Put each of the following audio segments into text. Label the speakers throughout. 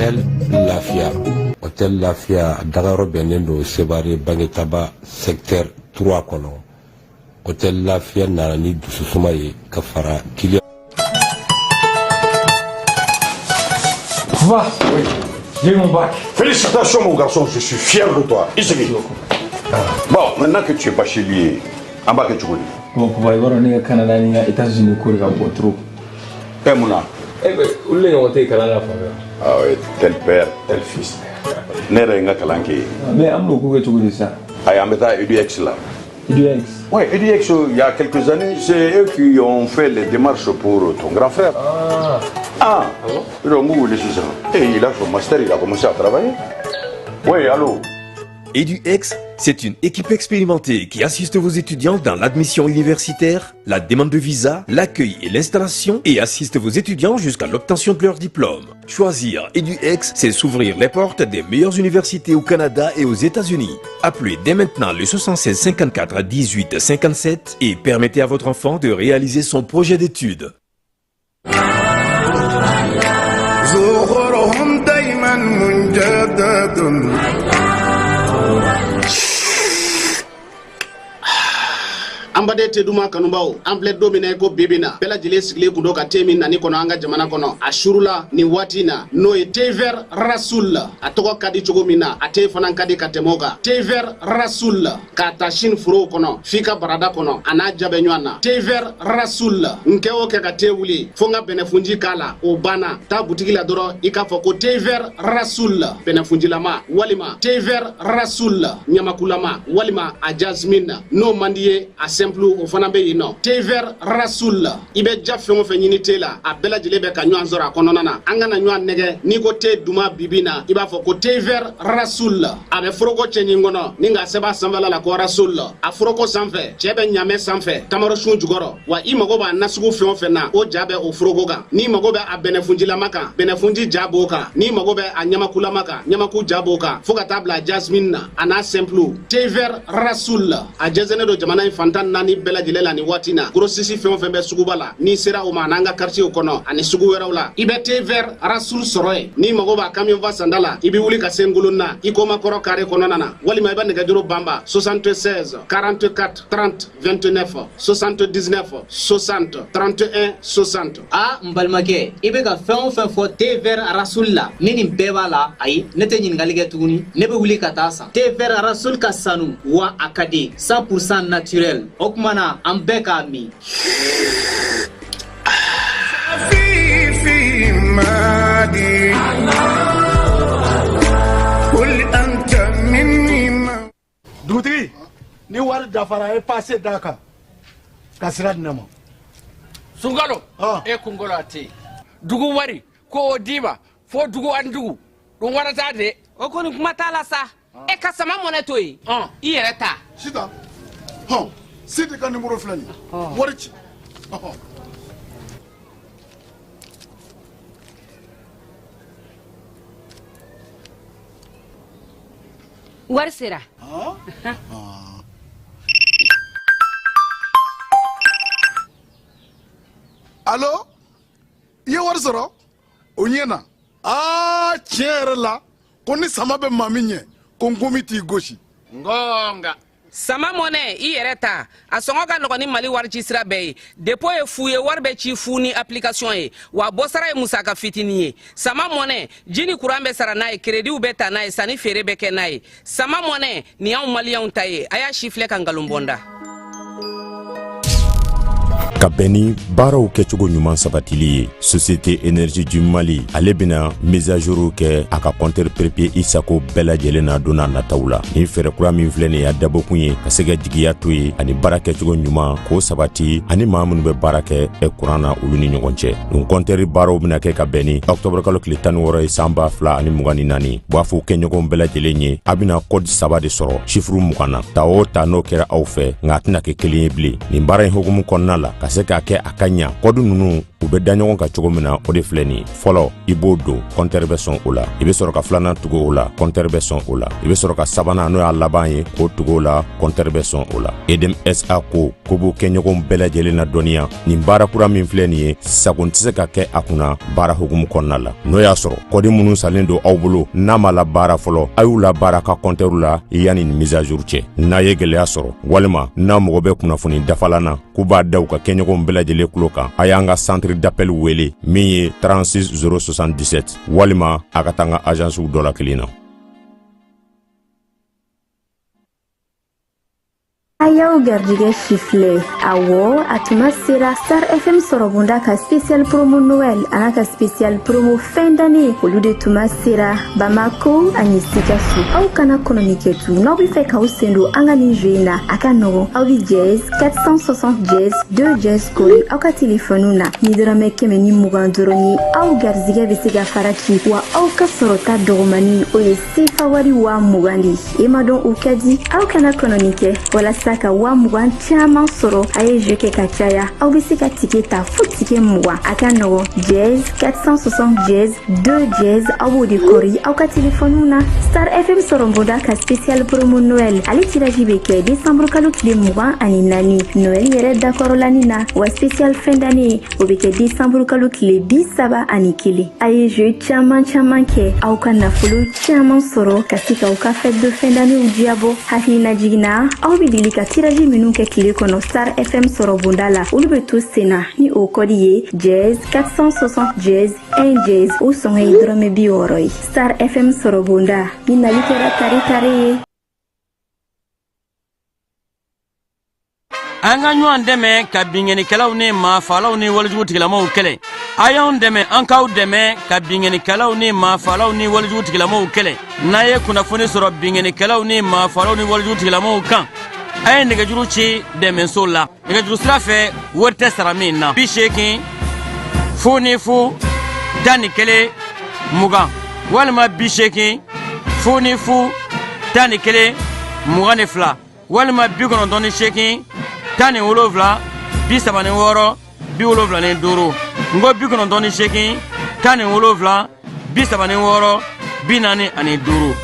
Speaker 1: Hôtel Lafia. Hôtel Lafia dagayɔrɔ bɛnnen don Sevare Bangetaba secteur 3 kɔnɔ. Hôtel Lafia nana ni dususuma ye ka fara client
Speaker 2: Papa, oui. J'ai eu mon bac.
Speaker 3: Félicitations mon garçon, je suis fier de toi. Isigi. Bon, maintenant que tu es bachelier, an b'a kɛ cogo di?
Speaker 2: Bon, papa, i b'a dɔn ne ka Canada ni n ka États-Unis ko de ka bon trop.
Speaker 3: Eh mun na?
Speaker 2: Eh ben, olu de ɲɔgɔn tɛ yen kalan na fan bɛɛ.
Speaker 3: Ah oui, tel père, tel fils. Ne yɛrɛ ye n ka kalan kɛ yen.
Speaker 2: Mais an bɛn'o ko kɛ cogo di sisan?
Speaker 3: Ayi, an bɛ taa EDUX la.
Speaker 2: EDUX.
Speaker 3: Oui, EDUX, il y a quelques années, c'est eux qui ont fait les démarches pour ton grand frère.
Speaker 2: Ah.
Speaker 3: Ah, ah bon? Donc, Et il a son master, il a commencé à travailler. Oui, allô?
Speaker 4: EduX, c'est une équipe expérimentée qui assiste vos étudiants dans l'admission universitaire, la demande de visa, l'accueil et l'installation et assiste vos étudiants jusqu'à l'obtention de leur diplôme. Choisir EduX, c'est s'ouvrir les portes des meilleures universités au Canada et aux États-Unis. Appelez dès maintenant le 76 54 18 57 et permettez à votre enfant de réaliser son projet d'études.
Speaker 5: زخرهم دايما مجدد.
Speaker 6: An baden te duman kanubaw, an filɛ don min na i ko bibi na, bɛɛ lajɛlen sigilen kun don ka te min nani kɔnɔ an ka jamana kɔnɔ a surula nin waati na, n'o ye thé vert Rasoul. A tɔgɔ ka di cogo min na, a te fana ka di ka tɛmɛ o kan. Thé vert Rasoul, k'a ta Chine forow kɔnɔ f'i ka barada kɔnɔ, a n'a ja bɛ ɲɔgɔn na. Thé vert Rasoul, n kɛ o kɛ ka te wuli fo n ka bɛnɛfunji k'a la, o banna. Taa butigi la dɔrɔn, i k'a fɔ ko thé vert Rasoul bɛnɛfunjilama, walima thé vert Rasoul ɲamakulama, walima a jasmine. N'o man di ye, a simple o fana bɛ yen nɔ. Thé vert Rasoul, i bɛ ja fɛn o fɛn ɲini te la, a bɛɛ lajɛlen bɛ ka ɲɔgɔn sɔrɔ a kɔnɔna na. An kana ɲɔgɔn nɛgɛ, n'i ko te duman bibi na, i b'a fɔ ko thé vert Rasoul. A bɛ foroko cɛɲi kɔnɔ ni k'a sɛbɛn a sanfɛla la ko Rasoul. A foroko sanfɛ, cɛ bɛ ɲamɛ sanfɛ tamarosun jukɔrɔ. Wa i mago b'a nasugu fɛn o fɛn na, o ja bɛ o foroko kan. N'i mago bɛ a bɛnɛfunjilama kan, bɛnɛfunji ja b'o kan. N'i mago bɛ a ɲamakulama kan, ɲamaku ja b'o kan, fo ka taa bila jasmine na, a n'a simple. Thé vert Rasoul, a jɛnsɛnnen don jamana in fantan naani bɛɛ lajɛlen la nin waati na. Grossiste fɛn o fɛn bɛ suguba la, n'i sera o ma, n'an ka quartier kɔnɔ ani sugu wɛrɛw la, i bɛ thé vert Rasoul sɔrɔ yen. N'i mago b'a camion fa sanda la, i bɛ wuli ka se Ngolon na, i koma kɔrɔ carré kɔnɔna na, walima i bɛ nɛgɛjuru banba 76 44 30 29 79 60 31 60.
Speaker 7: A n balimakɛ, i bɛ ka fɛn o fɛn fɔ thé vert Rasoul la, ni nin bɛɛ b'a la, ayi, ne tɛ ɲininkali kɛ tuguni, ne bɛ wuli ka taa san. Thé vert Rasoul ka sanu wa a ka di, 100% naturel. O tuma na an bɛɛ k'a min.
Speaker 5: في مادي قل أنت مني ما
Speaker 8: Dugutigi, ni wari dafara, a ye passe d'a kan ka sira di ne ma.
Speaker 9: Sunkalo e kunkolo a tɛ yen, dugu wari ko o d'i ma fo dugu ani dugu ɗum waɗata de.
Speaker 10: O kɔni kuma t'a la sa, e ka sama mɔnɛ to yen, i yɛrɛ ta.
Speaker 8: Sitan hɔn, Sidi ka nimoro filɛ nin ye, wari ci ɔhɔn.
Speaker 10: Wari sera.
Speaker 8: Alo, i ye wari sɔrɔ o ɲɛ na. Aa, tiɲɛ yɛrɛ la, ko ni sama bɛ maa min ɲɛ, ko nkomi t'i gosi.
Speaker 9: Ngonga.
Speaker 10: Sama mɔnɛ, i yɛrɛ ta, a sɔngɔ ka nɔgɔn ni Mali wari ci sira bɛɛ ye. Dépôt ye fu ye, wari bɛ ci fu ni application ye, wa bɔsara ye musaka fitinin ye. Sama mɔnɛ, ji ni kuran bɛ sara n'a ye, créditw bɛ ta n'a ye, sanni feere bɛ kɛ n'a ye. Sama mɔnɛ nin y'anw maliyɛnw ta ye, a y'a si filɛ ka nkalon bɔ n da.
Speaker 11: Ka bɛn ni baaraw kɛcogo ɲuman sabatili ye, Société Énergie du Mali ale bɛna mise à jour kɛ a ka compteur prépayé i sago bɛɛ lajɛlen na don n'a nataw la. Nin fɛɛrɛ kura min filɛ nin ye, a dabɔkun ye ka se ka jigiya to ye ani baara kɛcogo ɲuman k'o sabati ani maa minnu bɛ baara kɛ kuran na, olu ni ɲɔgɔn cɛ. Nin compteur baaraw bɛna kɛ ka bɛn ni octobre kalo tile 16 ye san 2024. B'a fɔ kɛɲɔgɔn bɛɛ lajɛlen ye, a bɛna code saba de sɔrɔ chiffre 20 na, ta o ta n'o kɛra aw fɛ, nka a tɛna kɛ kelen ye bilen. Nin baara in hukumu kɔnɔna la, ka se k'a kɛ a ka ɲa, code ninnu U bɛ da ɲɔgɔn kan cogo min na, o de filɛ nin ye. Fɔlɔ, i b'o don, kɔntɛri bɛ sɔn o la. I bɛ sɔrɔ ka filanan tugu o la, kɔntɛri bɛ sɔn o la. I bɛ sɔrɔ ka sabanan, n'o y'a laban ye, k'o tugu o la, kɔntɛri bɛ sɔn o la. Edem SA ko k'u b'u kɛɲɔgɔnw bɛɛ lajɛlen ladɔnniya nin baara kura min filɛ nin ye, sagon tɛ se ka kɛ a kunna baara hukumu kɔnɔna la. N'o y'a sɔrɔ kɔdi minnu salen don aw bolo n'a ma labaara fɔlɔ, a y'u labaara ka kɔntɛriw la yanni nin mise à jour cɛ. N'a ye gɛlɛya sɔrɔ walima n'a mago bɛ kunnafoni dafalan na, k'u b'a da u ka kɛɲɔgɔnw bɛɛ lajɛlen tulo kan, a y'an ka centre d'appel wele min ye 36 077, walima a ka taa an ka agencew dɔ la kelen na.
Speaker 12: A y'aw garijɛgɛ sifilɛ. Awɔ, a tuma sera Star FM sɔrɔbonda ka spécial promo Noël an'a ka spécial promo fin d'année, olu de tuma sera Bamako ani Sikaso. Aw kana kɔnɔni kɛ tun. N'aw bɛ fɛ k'aw sen don an ka nin jeu in na, a ka nɔgɔn. Aw bɛ dièse 460 dièse 2 dièse kori aw ka telefɔniw na ni dɔrɔmɛ 120 dɔrɔn ye. Aw garijɛgɛ bɛ se ka fara ci, wa aw ka sɔrɔta dɔgɔmani, o ye sefa wari 20,000 de ye. E ma dɔn o ka di. Aw kana kɔnɔni kɛ. Walasa ka 20,000 caman sɔrɔ, a ye jeu kɛ ka caya. Aw bɛ se ka tike ta fo tike 20. A ka nɔgɔn, dièse 460 dièse 2 dièse, aw b'o de kɔri aw ka telefɔniw na. Star FM sɔrɔbonda ka spécial promo Noël, ale tirage bɛ kɛ décembre kalo tile 24, Noël yɛrɛ dakɔrɔlani na, wa spécial fin d'année, o bɛ kɛ décembre kalo tile 31. A ye jeu caman caman kɛ, aw ka nafolo caman sɔrɔ ka se k'aw ka fête de fin d'année diyabɔ. Hakilina jiginna, aw bɛ deli ka tirage minnu kɛ tile kɔnɔ Star FM sɔrɔbonda la, olu bɛ to sen na ni o kɔdi ye dièse 460 dièse 1 dièse. O sɔngɔ ye dɔrɔmɛ 60 ye. Star FM sɔrɔbonda ni nali kɛra tare tare ye.
Speaker 13: An ka ɲɔgɔn dɛmɛ ka binkannikɛlaw ni maafalaw ni walejugu tigilamaw kɛlɛ. A y'anw dɛmɛ, an k'aw dɛmɛ ka binkannikɛlaw ni maafalaw ni walejugu tigilamaw kɛlɛ. N'a ye kunnafoni sɔrɔ binkannikɛlaw ni maafalaw ni walejugu tigilamaw kan, a ye nɛgɛjuru ci dɛmɛso la nɛgɛjuru sira fɛ, wari tɛ sara min na: 80 00 11 20, walima 80 00 11 22, walima 98 17 36 75. N ko 98 17 36 45.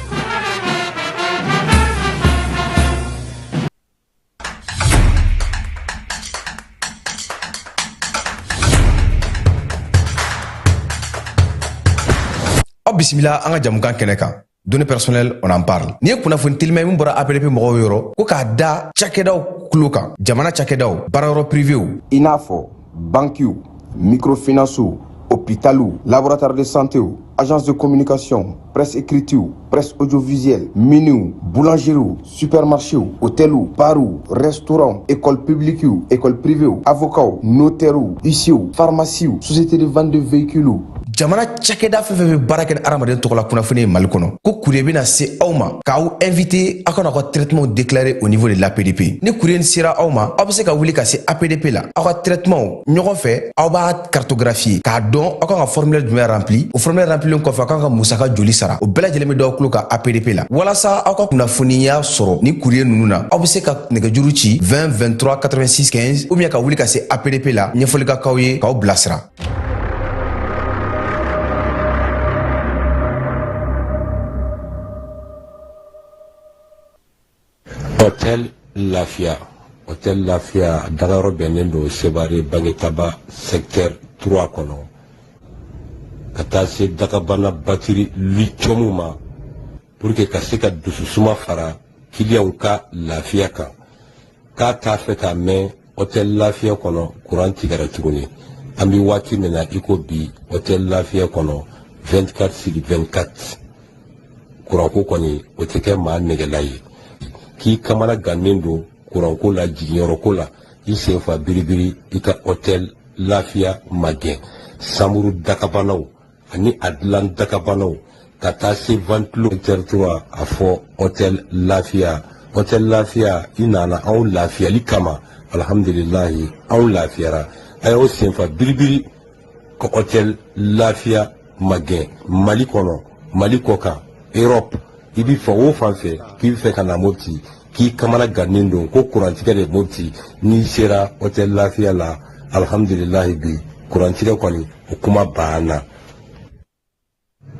Speaker 14: Aw bisimila an ka jamukan kɛnɛ kan, données personnelles, on en parle. Nin ye kunnafoni telima ye min bɔra APDP mɔgɔw yɔrɔ, ko k'a da cakɛdaw tulo kan, jamana cakɛdaw, baarayɔrɔ privéw,
Speaker 15: i n'a fɔ bankiw, microfinancew, hôpitaliw, laboratoire de santéw, agence de communication, presse écritew, presse audiovisuelle, miniw, boulangeriew, supermarchéw, hôteliw, barw, restaurant, école publiquew, école privéw, avocats, notairew, huissierw, pharmaciew, société de vente de véhicules.
Speaker 14: Jamana cakɛda fɛn fɛn bɛ baara kɛ ni hadamaden tɔgɔla kunnafoni ye Mali kɔnɔ, ko courrier bɛna se aw ma k'aw invité aw ka n'aw ka traitement déclarer au niveau de l'APDP. Ni courrier sera aw ma, aw bɛ se ka wuli ka se APDP la. Aw ka traitement ɲɔgɔn fɛ, aw b'a cartographier k'a dɔn aw kan ka formulaire jumɛn rempli. O formulaire remplilen kɔfɛ, aw kan ka musaka joli sara, o bɛɛ lajɛlen bɛ d'aw tulo kan APDP la. Walasa aw ka kunnafoniya sɔrɔ ni courrier ninnu na, aw bɛ se ka nɛgɛjuru ci 20 23 86 15, ou bien ka wuli ka se APDP la, ɲɛfɔli ka k'aw ye k'aw bilasira.
Speaker 1: Hôtel Lafiya. Hôtel Lafiya dagayɔrɔ bɛnnen don Sebare Bangetaba secteur 3 kɔnɔ, ka taa se dagabana batiri lithium ma, pour que ka se ka dususuma fara kiliyanw ka lafiya kan. K'a t'a fɛ k'a mɛn Hôtel Lafiya kɔnɔ kuran tigɛra tuguni. An bɛ waati min na i ko bi, Hôtel Lafiya kɔnɔ 24 sur 24, kuranko kɔni o tɛ kɛ maa nɛgɛla ye. K'i kamana gannen don kuranko la, jiginyɔrɔko la, i sen fa biribiri, i ka Hôtel Lafiya magɛn. Samuru dakabanaw ani a dilan dakabanaw, ka taa se ventilo secteur 3, a fɔ Hôtel Lafiya. Hôtel Lafiya, i nana anw lafiyali kama, alhamdulilahi, anw lafiyara. A y'aw senfa biribiri ka Hôtel Lafiya magɛn. Mali kɔnɔ, Mali kɔ kan, Europe, i bɛ fan o fan fɛ k'i bɛ fɛ ka na Mopti, k'i kamana gannen don ko kurantigɛ de Mopti, n'i sera Hôtel Lafiya la, alhamdulilahi, bi Kurantigɛ kɔni, o kuma banna.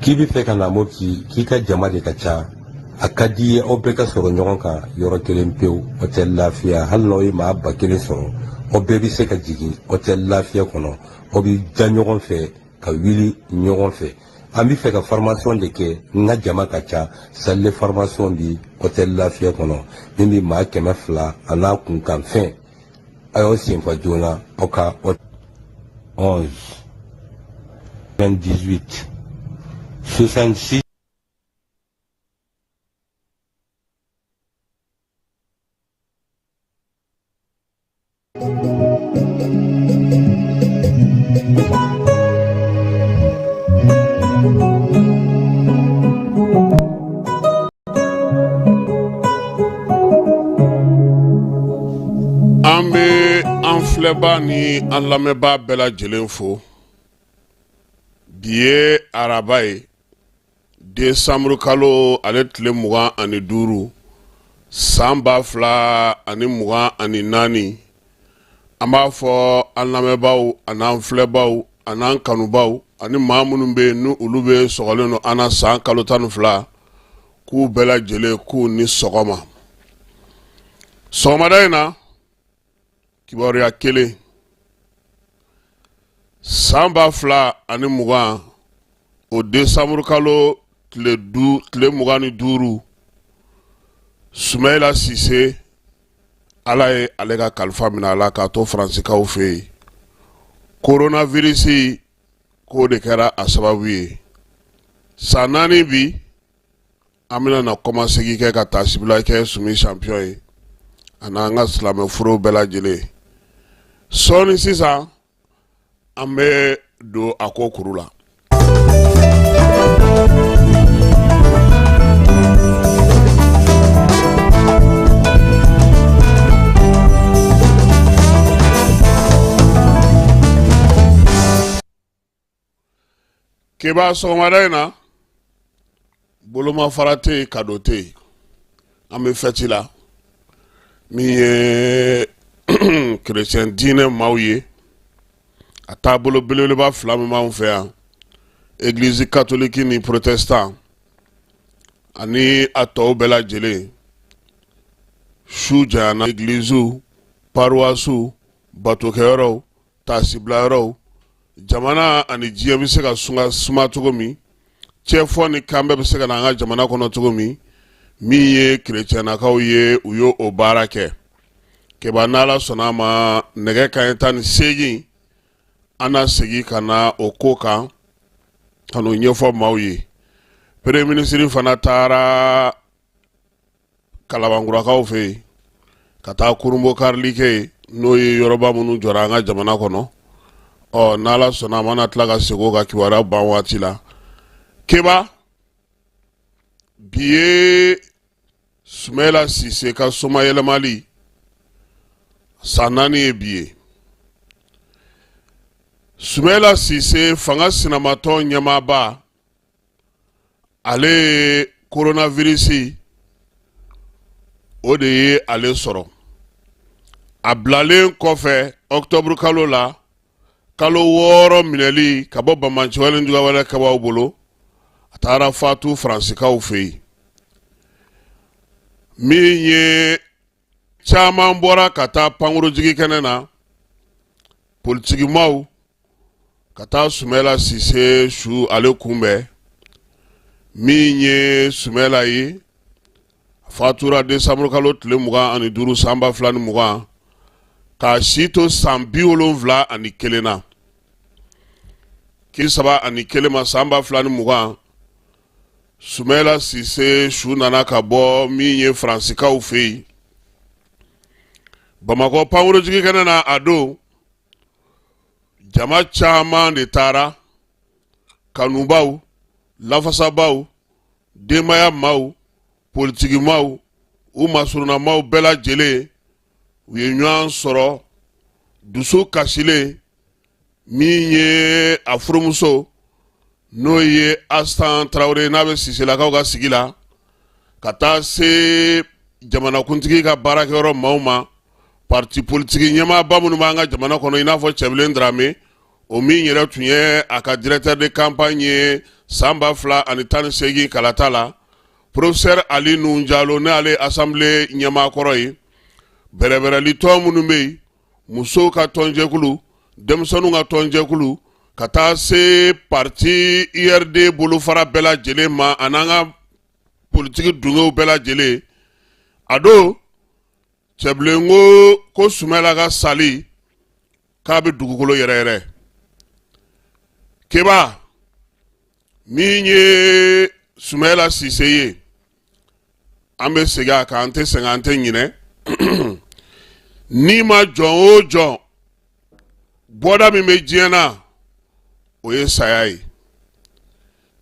Speaker 1: K'i bɛ fɛ ka na Mopti, k'i ka jama de ka ca, a ka di i ye aw bɛɛ ka sɔrɔ ɲɔgɔn kan yɔrɔ kelen pewu, hôtel Lafiya. Hali n'aw ye maa 1000 sɔrɔ, aw bɛɛ bɛ se ka jigin hôtel Lafiya kɔnɔ, aw bɛ da ɲɔgɔn fɛ ka wuli ɲɔgɔn fɛ. An bɛ fɛ ka formation de kɛ, n ka jama ka ca, salle de formation bi hôtel Lafiya kɔnɔ min bɛ maa 200 a n'a kunkanfɛn. A y'aw senfa joona aw ka 11 28 66.
Speaker 16: An bɛ an filɛbaa ni an lamɛnbaa bɛɛ lajɛlen fo. Bi ye araba ye, desanburukalo ale tile 25 san 2024. An b'a fɔ an lamɛnbaaw an'an filɛbaaw an'an kanubaaw ani maa minnu bɛ yen ni olu bɛ sɔgɔlen don an na san kalo 12, k'u bɛɛ lajɛlen k'u ni sɔgɔma. Sɔgɔmada in na, kibaruya kelen, san 2020, o desanburukalo tile 25, Sumayila Sise, Ala ye ale ka kalifa minɛ a la k'a to Faransikaw fɛ yen. Koronavirisi k'o de kɛra a sababu ye. San 4 bi, an bɛna na kɔmasegin kɛ ka taasibila kɛ Sumi champion ye a n'an ka silamɛ furew bɛɛ lajɛlen. Sɔɔni sisan an bɛ don a ko kuru la. Keba, sɔgɔmada in na, bolomafara tɛ yen, kado tɛ yen, an bɛ fɛti la. Min ye kerecɛn diinɛ maaw ye, a taabolo belebeleba fila min b'anw fɛ yan, egilizi katoliki ni protestant ani a tɔw bɛɛ lajɛlen, su janyana egiliziw, paruwasiw, batokɛyɔrɔw, taasibilayɔrɔw, jamana ani diɲɛ bɛ se ka suma cogo min, cɛfɔ ni kanbɛn bɛ se ka na an ka jamana kɔnɔ cogo min. Min ye kerecɛnnakaw ye, u y'o o baara kɛ. Keba, n'Ala sɔnna a ma, nɛgɛ kanɲɛ 18, an na segin ka na o ko kan ka n'o ɲɛfɔ maaw ye. Premier ministre fana taara Kalabankurakaw fɛ yen ka taa kurunbonkarili kɛ yen, n'o ye yɔrɔba minnu jɔra an ka jamana kɔnɔ. Ɔ, n'Ala sɔnna a ma, na tila ka segin o ka kibaruya ban waati la. Keba, bi ye Sumayila Sise ka somayɛlɛmali san 4 ye bi ye. Sumayila Sise, fanga sinamatɔn ɲɛmaaba, ale ye koronavirisi o de ye ale sɔrɔ. A bilalen kɔfɛ ɔkutɔburu kalo la, kalo 6 minɛli ka bɔ banbaanciwale juguyawale kɛbaaw bolo, a taara fatu Faransikaw fɛ yen. Min ye caman bɔra ka taa pankurujigi kɛnɛ na, politikimaw ka taa Sumayila Sise su ale kunbɛn. Min ye Sumayila ye, a fatura desanburu kalo tile 25 san 2020, k'a si to san 71 na. K'i saba ani kelen ma, san 2020, Sumayila Sise su nana ka bɔ min ye Faransikaw fɛ yen, Bamakɔ pankurujigi kɛnɛ na. A don jama caman de taara, kanubaw, lafasabaaw, denbaya maaw, politikimaw, u masurunnamaw bɛɛ lajɛlen, u ye ɲɔgɔn sɔrɔ dusu kasilen. Min ye a furumuso, n'o ye Asan Tarawele, n'a bɛ Siselakaw ka sigi la, ka taa se jamanakuntigi ka baarakɛyɔrɔ maaw ma, parti politiki ɲɛmaaba minnu b'an ka jamana kɔnɔ, i n'a fɔ Cɛbilen Darame, o min yɛrɛ tun ye a ka directeur de campagne ye san 2018 kalata la, professeur Ali Nuhu Jalo, ne ale assemblée ɲɛmaa kɔrɔ ye, bɛrɛbɛrɛli tɔn minnu bɛ yen, musow ka tɔnjɛkulu, denmisɛnninw ka tɔnjɛkulu, ka taa se parti URD bolofara bɛɛ lajɛlen ma, an'an ka politiki dungew bɛɛ lajɛlen. A don Cɛbilen ko Sumayila ka sali k'a bɛ dugukolo yɛrɛyɛrɛ. Keba, min ye Sumayila Sise ye, an bɛ segin a kan, an tɛ sɛgɛn, an tɛ ɲinɛ. N'i ma jɔn o jɔn, bɔda min bɛ diɲɛ na, o ye saya ye.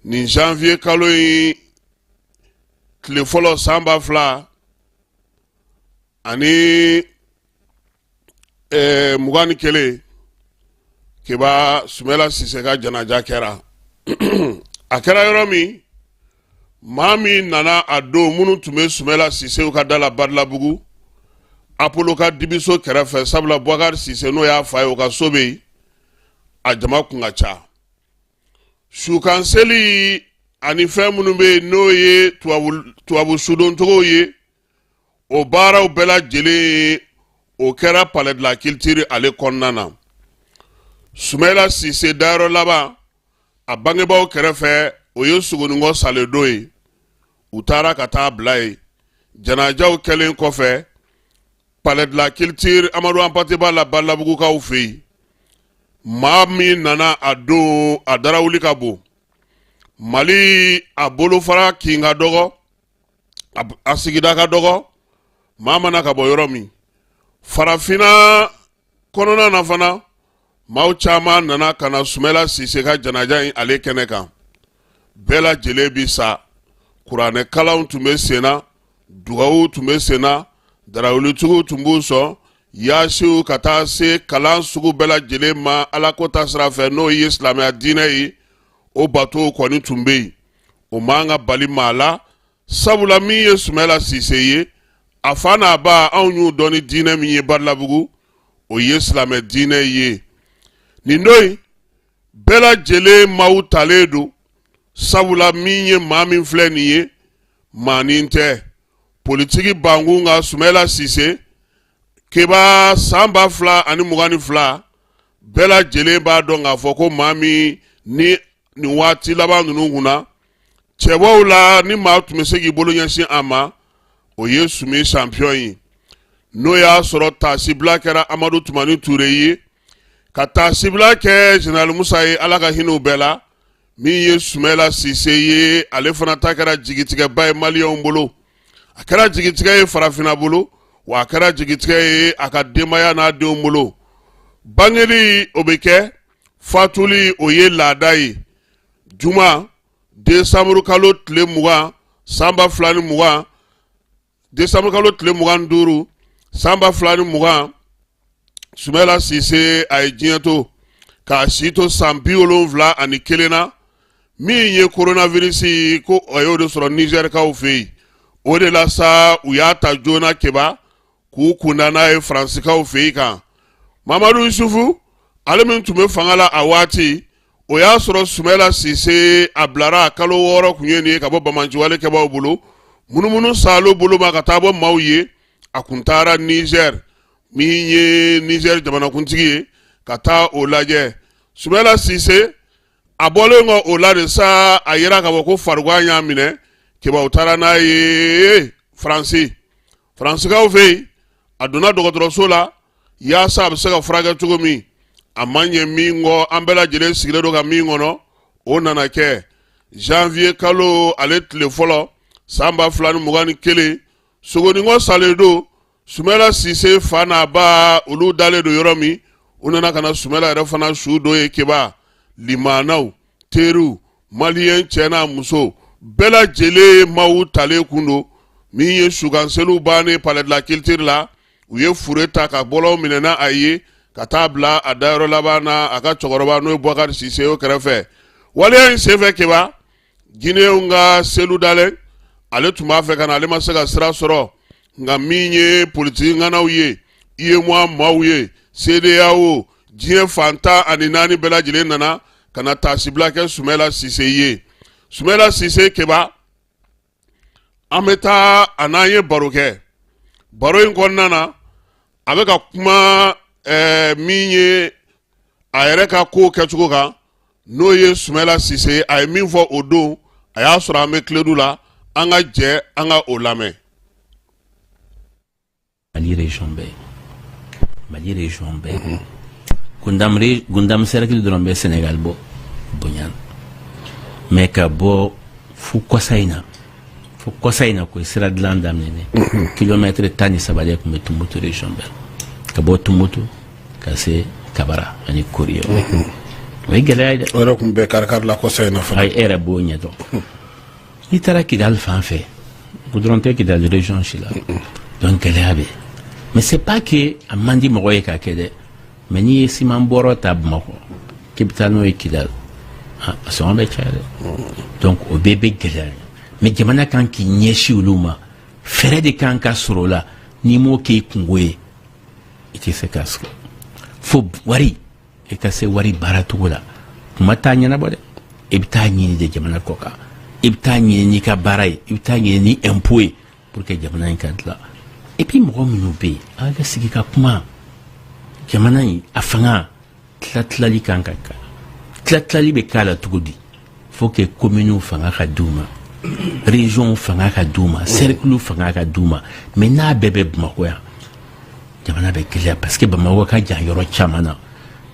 Speaker 16: Nin janvier kalo in tile fɔlɔ san 2021, Keba, Sumayila Sise ka janaja kɛra. A kɛra yɔrɔ min, maa min nana a don, minnu tun bɛ Sumayila Sisew ka da la Badalabugu, Apolo ka dibiso kɛrɛfɛ, sabula Bubakari Sise, n'o y'a fa ye, o ka so bɛ yen, a jama kun ka ca. Sukan seli ani fɛn minnu bɛ yen, n'o ye tubabu sudoncogow ye, o baaraw bɛɛ lajɛlen, o kɛra Palais de la Culture ale kɔnɔna na. Sumayila Sise dayɔrɔ laban a bangebaaw kɛrɛfɛ, o ye Sogoninkɔ Saledo ye. U taara ka taa bila yen. Janajaw kɛlen kɔfɛ Palais de la Culture Amadu Anpate Ba la, Badalabugukaw fɛ yen, maa min nana a don, a darawuli ka bon. Mali a bolofara kin ka dɔgɔ, a sigida ka dɔgɔ, maa mana ka bɔ yɔrɔ min farafinna kɔnɔna na fana, maaw caman nana ka na Sumayila Sise ka janaja in ale kɛnɛ kan. Bɛɛ lajɛlen bi sa, kuranɛ kalanw tun bɛ sen na, dugawu tun bɛ sen na, darawulitigiw tun b'u sɔn yaasiw, ka taa se kalan sugu bɛɛ lajɛlen ma Alako ta sira fɛ, n'o ye silamɛya diinɛ ye, o batow kɔni tun bɛ yen. O man ka bali maa la, sabula min ye Sumayila Sise ye, a fa n'a ba, anw y'u dɔn ni diinɛ min ye Badalabugu, o ye silamɛ diinɛ ye. Nin don in, bɛɛ lajɛlen maaw talen don, sabula min ye maa min filɛ nin ye, maanin tɛ politiki bankun kan. Sumayila Sise, Keba, san 2022, bɛɛ lajɛlen b'a dɔn k'a fɔ ko maa min ni nin waati laban ninnu kunna cɛbaw la, ni maa tun bɛ se k'i bolo ɲɛsin a ma, o ye Sumi champion ye. N'o y'a sɔrɔ taasibila kɛra Amadu Tumani Ture ye, ka taasibila kɛ Général Musa ye, Ala ka hinɛ u bɛɛ la, min ye Sumayila Sise ye, ale fana ta kɛra jigitigɛba ye maliyɛnw bolo, a kɛra jigitigɛ ye farafinna bolo, wa a kɛra jigitigɛ ye a ka denbaya n'a denw bolo. Bangeli, o bɛ kɛ, fatuli, o ye laada ye. Juma desanburu kalo tile 20 san 2020, desanburu kalo tile 25 san 2020, Sumayila Sise a ye diɲɛ to k'a si to san 71 na. Min ye coronavirus ko, a y'o de sɔrɔ Nizɛrikaw fɛ yen. O de la sa, u y'a ta joona, Keba, k'u kunda n'a ye Faransikaw fɛ yen kan. Mamadu Yusufu, ale min tun bɛ fanga la a waati, o y'a sɔrɔ Sumayila Sise a bilara a kalo 6 kun ye nin ye ka bɔ banbaanciwale kɛbaaw bolo, munumunu salo bolo ma ka taa bɔ maaw ye. A kun taara Nizɛri, min ye Nizɛri jamanakuntigi ye, ka taa o lajɛ. Sumayila Sise a bɔlen kɔ o la de sa, a yira k'a fɔ ko farigan y'a minɛ. Keba, u taara n'a ye Faransi, Faransikaw fɛ yen. A donna dɔgɔtɔrɔso la yaasa a bɛ se ka furakɛ cogo min. A ma ɲɛ min kɔ, an bɛɛ lajɛlen sigilen don ka min kɔnɔ, o nana kɛ janvier kalo ale tile fɔlɔ san 2021, Sogoninkɔ Saledo, Sumayila Sise fa n'a ba, olu dalen don yɔrɔ min, u nana ka na Sumayila yɛrɛ fana su don ye. Keba, limanaw, teriw, maliyɛn cɛ n'a muso bɛɛ lajɛlen maaw talen kun don. Min ye sukanseliw bannen Palais de la Culture la, u ye fure ta ka bɔlɔw minɛ n'a a ye ka taa bila a dayɔrɔ laban na, a ka cɛkɔrɔba, n'o ye Bubakari Sise, o kɛrɛfɛ. Waleya in senfɛ, Keba, Ginɛw ka Selu Dalɛn, ale tun b'a fɛ ka na, ale ma se ka sira sɔrɔ. Nka min ye politiki ŋanaw ye, UEMOA maaw ye, CEDEAO, Diɲɛ fan 14 bɛɛ lajɛlen nana ka na taasibila kɛ Sumala Sise ye. Sumala Sise Keba, an bɛ taa a n'an ye baro kɛ. Baro in kɔnɔna na, a bɛ ka kuma min ye a yɛrɛ ka ko kɛcogo kan, n'o ye Sumala Sise. A ye min fɔ o don, a y'a sɔrɔ an bɛ Kiledu la. An ka jɛ an ka o lamɛn.
Speaker 17: Mali région bɛɛ, Mali région bɛɛ, Gundam, Gundam cercle dɔrɔn bɛ Sénégal bɔ bonya, mais ka bɔ fo kɔsa in na, fo kɔsa in na ko sira dilan daminɛ, kilomètre 13 de tun bɛ Tumutu région bɛɛ, ka bɔ Tumutu ka se Kabara ani Koriyo. O ye gɛlɛya ye dɛ.
Speaker 16: O yɛrɛ tun bɛ kari-kari la kɔsa in na fana.
Speaker 17: Ayi, e yɛrɛ b'o ɲɛdɔn. N'i taara Kidali fan fɛ, goudron tɛ Kidali région si la. Donc gɛlɛya bɛ, mais c'est pas que a man di mɔgɔ ye k'a kɛ dɛ. Mais n'i ye siman bɔrɔ ta Bamakɔ k'i bɛ taa n'o ye Kidali, a sɔngɔ bɛ caya dɛ. Donc o bɛɛ bɛ gɛlɛya, mais jamana kan k'i ɲɛsin olu ma. Fɛɛrɛ de kan ka sɔrɔ o la. N'i m'o k'i kungo ye, i tɛ se k'a sɔrɔ. Fo wari i ka se wari baaracogo la. Kuma t'a ɲɛnabɔ dɛ. I bɛ taa ɲini de jamana kɔ kan, i bɛ taa ɲini n'i ka baara ye, i bɛ taa ɲini ni impôt ye pour que jamana in ka dilan. Et puis mɔgɔ minnu bɛ yen, an ka sigi ka kuma. Jamana in a fanga tila-tilali kan ka kɛ. Tila-tilali bɛ k'a la cogo di? Faut que communes fanga ka d'u ma, région fanga ka d'u ma, cercle fanga ka d'u ma. Mais n'a bɛɛ bɛ Bamakɔ yan, jamana bɛ gɛlɛya, parce que Bamakɔ ka jan yɔrɔ caman na.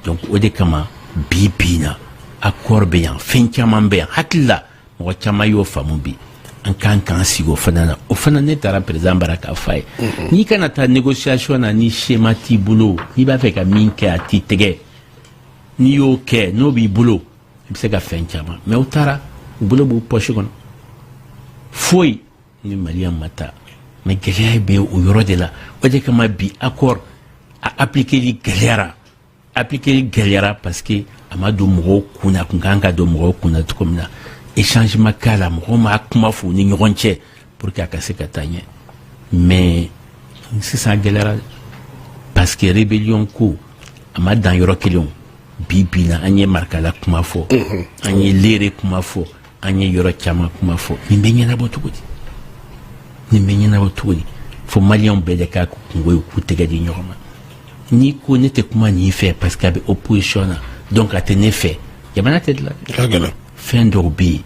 Speaker 17: Donc o de kama bi bi in na, accord bɛ yan, fɛn caman bɛ yan. Hakili la, mɔgɔ caman y'o faamu. Bi an kan k'an sigi o fana na. O fana, ne taara président bara k'a f'a ye: n'i kana taa négociation na ni schéma t'i bolo, n'i b'a fɛ ka min kɛ, a t'i tɛgɛ. N'i y'o kɛ, n'o b'i bolo, i bɛ se ka fɛn caman. Mais u taara, u bolo b'u poche kɔnɔ, foyi ni maliyɛn ma taa. Mais gɛlɛya bɛ o yɔrɔ de la. O de kama bi accord a appliquer gɛlɛyara, appliquer gɛlɛyara, parce que a ma don mɔgɔw kun na, a kun kan ka don mɔgɔw kun na cogo min na. Échange ma k'a la, mɔgɔw ma kuma f'u ni ɲɔgɔn cɛ pour que a ka se ka taa ɲɛ. Mais sisan a gɛlɛyara, parce que rébellion ko a ma dan yɔrɔ kelen o. Bi bi na, an ye Marikala kuma fɔ, an ye Lere kuma fɔ, an ye yɔrɔ caman kuma fɔ. Nin bɛ ɲɛnabɔ cogo di? Nin bɛ ɲɛnabɔ cogo di? Fo maliyɛnw bɛɛ de k'a kungo ye, k'u tɛgɛ di ɲɔgɔn ma. N'i ko ne tɛ kuma nin fɛ parce que a bɛ opposition na, donc a tɛ ne fɛ, jamana tɛ dilan.
Speaker 16: Ka gɛlɛn.
Speaker 17: Fɛn dɔw bɛ yen,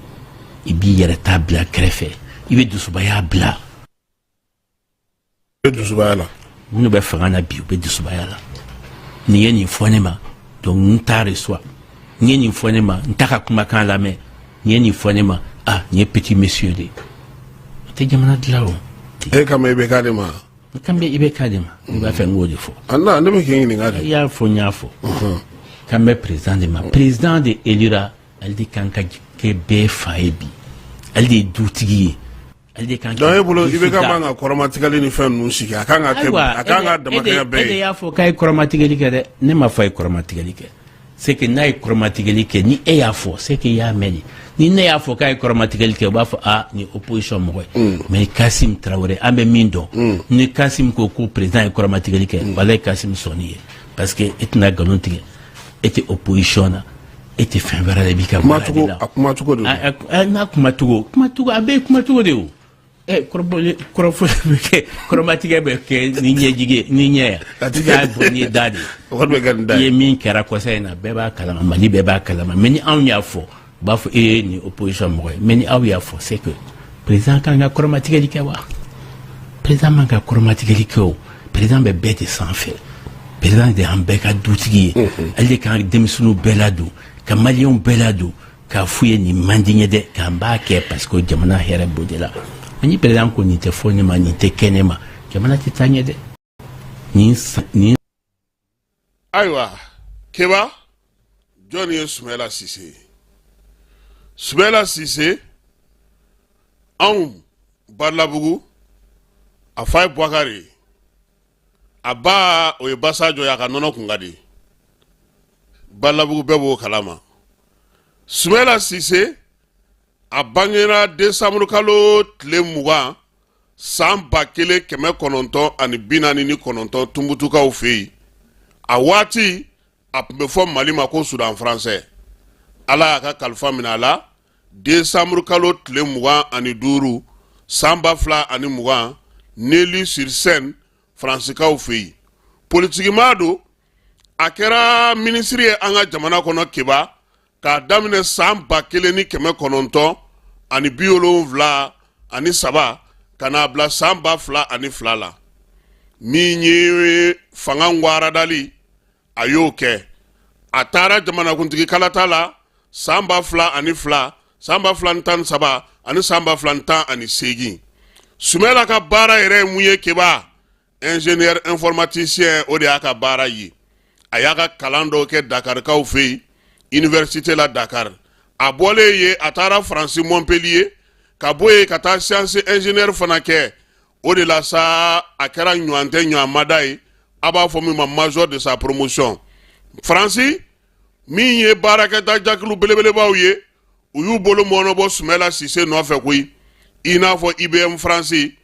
Speaker 17: i b'i yɛrɛ ta bila kɛrɛfɛ, i bɛ dusubaya bila.
Speaker 16: I bɛ dusubaya la.
Speaker 17: Minnu bɛ fanga na bi, u bɛ dusubaya la. Nin ye nin fɔ ne ma, donc n t'a reçoit. Nin ye nin fɔ ne ma, n t'a ka kumakan lamɛn. Nin ye nin fɔ ne ma, ah, nin ye petit monsieur de ye. O tɛ jamana dilan o.
Speaker 16: E kama i bɛ k'a de ma.
Speaker 17: N kan bɛ i bɛ k'a de ma. I b'a fɛ n k'o de fɔ.
Speaker 16: A na, ne bɛ k'i ɲininka de.
Speaker 17: I y'a fɔ, n y'a fɔ. Kan bɛ président de ma. Président de élira, ale de kan ka kɛ bɛɛ fa ye bi. Ale de ye dutigi ye. Ale de kan.
Speaker 16: Donc e bolo, i bɛ ka man ka kɔrɔmatigɛli ni fɛn ninnu sigi, a kan ka kɛ, a kan ka damakɛya bɛɛ
Speaker 17: E de
Speaker 16: ye.
Speaker 17: y'a fɔ k'a ye kɔrɔmatigɛli kɛ dɛ. Ne ma fɔ a ye kɔrɔmatigɛli kɛ. C'est que n'a ye kɔrɔmatigɛli kɛ, ni e y'a fɔ, c'est que i y'a mɛn de. Ni ne y'a fɔ k'a ye kɔrɔmatigɛli kɛ, u b'a fɔ ah, ni opposition mɔgɔ ye. Mais Kasim Tarawele, an bɛ min dɔn, ni Kasim ko ko président ye kɔrɔmatigɛli kɛ, walayi Kasim sɔnni ye, parce que e tɛna nkalon tigɛ. E tɛ opposition na, e tɛ fɛn wɛrɛ la, i b'i ka baara de la.
Speaker 16: A kumacogo de don.
Speaker 17: N'a kumacogo, kumacogo, a bɛɛ ye kumacogo de ye o. Ɛ, kɔrɔbɔli, kɔrɔfɔ bɛ kɛ, kɔrɔmatigɛ bɛ kɛ ni ɲɛjigi ye, ni ɲɛ ye, i b'a bɔ ni da de ye.
Speaker 16: O kɔni bɛ kɛ ni da
Speaker 17: I
Speaker 16: ye.
Speaker 17: ye min kɛra kɔsa in na, bɛɛ b'a kalama, Mali bɛɛ b'a kalama. Mais ni anw y'a fɔ, u b'a fɔ e ye nin opposition mɔgɔ ye. Mais ni aw y'a fɔ, c'est que président kan ka kɔrɔmatigɛli kɛ wa? Président man ka kɔrɔmatigɛli kɛ o. Président bɛ bɛɛ de sanfɛ. Président de y'an bɛɛ ka dutigi ye. Ale de kan ka denmisɛnninw bɛɛ ladon, ka maliyɛnw bɛɛ ladon, k'a f'u ye nin man di n ye dɛ, k'an b'a kɛ parce que jamana hɛrɛ b'o de la. Ni président ko nin tɛ fɔ ne ma, nin tɛ kɛ ne ma, jamana tɛ taa ɲɛ dɛ. Nin nin.
Speaker 16: Ayiwa Keba, jɔnni ye Sumala Sise ye? Sumala Sise, anw Balabugu, a fa ye Bubakari ye, a ba o ye Basajɔ ye. A ka nɔnɔ kun ka di, Balabugu bɛɛ b'o kalama. Sumala Sise, a bangera desanburu kalo tile 20 san 1949 Tumutukaw fɛ yen. A waati a tun bɛ fɔ Mali ma ko Soudan français. Ala y'a ka kalifa minɛ a la décembre kalo tile 25 san 2020 Neuilly-sur-Seine Faransikaw fɛ yen. Politikimaa don, a kɛra minisiri ye an ka jamana kɔnɔ Keba k'a daminɛ san 1973 ka n'a bila san 2002 la. Min ye fanga ngwaradali, a y'o kɛ. A taara jamanakuntigi kalata la san 2002, san 2013 ani san 2018. Sumala ka baara yɛrɛ ye mun ye Keba? Ingénieur informaticien, o de y'a ka baara ye. A y'a ka kalan dɔw kɛ Dakarikaw fɛ yen, université la Dakar. A bɔlen yen, a taara Faransi Montpellier, ka bɔ yen ka taa science ingénieur fana kɛ. O de la sa a kɛra ɲɔgɔn tɛ ɲɔgɔn mada ye, a b'a fɔ min ma major de sa promotion. Faransi min ye baarakɛta jakulu belebelebaw ye, u y'u bolo mɔnɔbɔ Sumala Sise nɔfɛ koyi, i n'a fɔ IBM Faransi,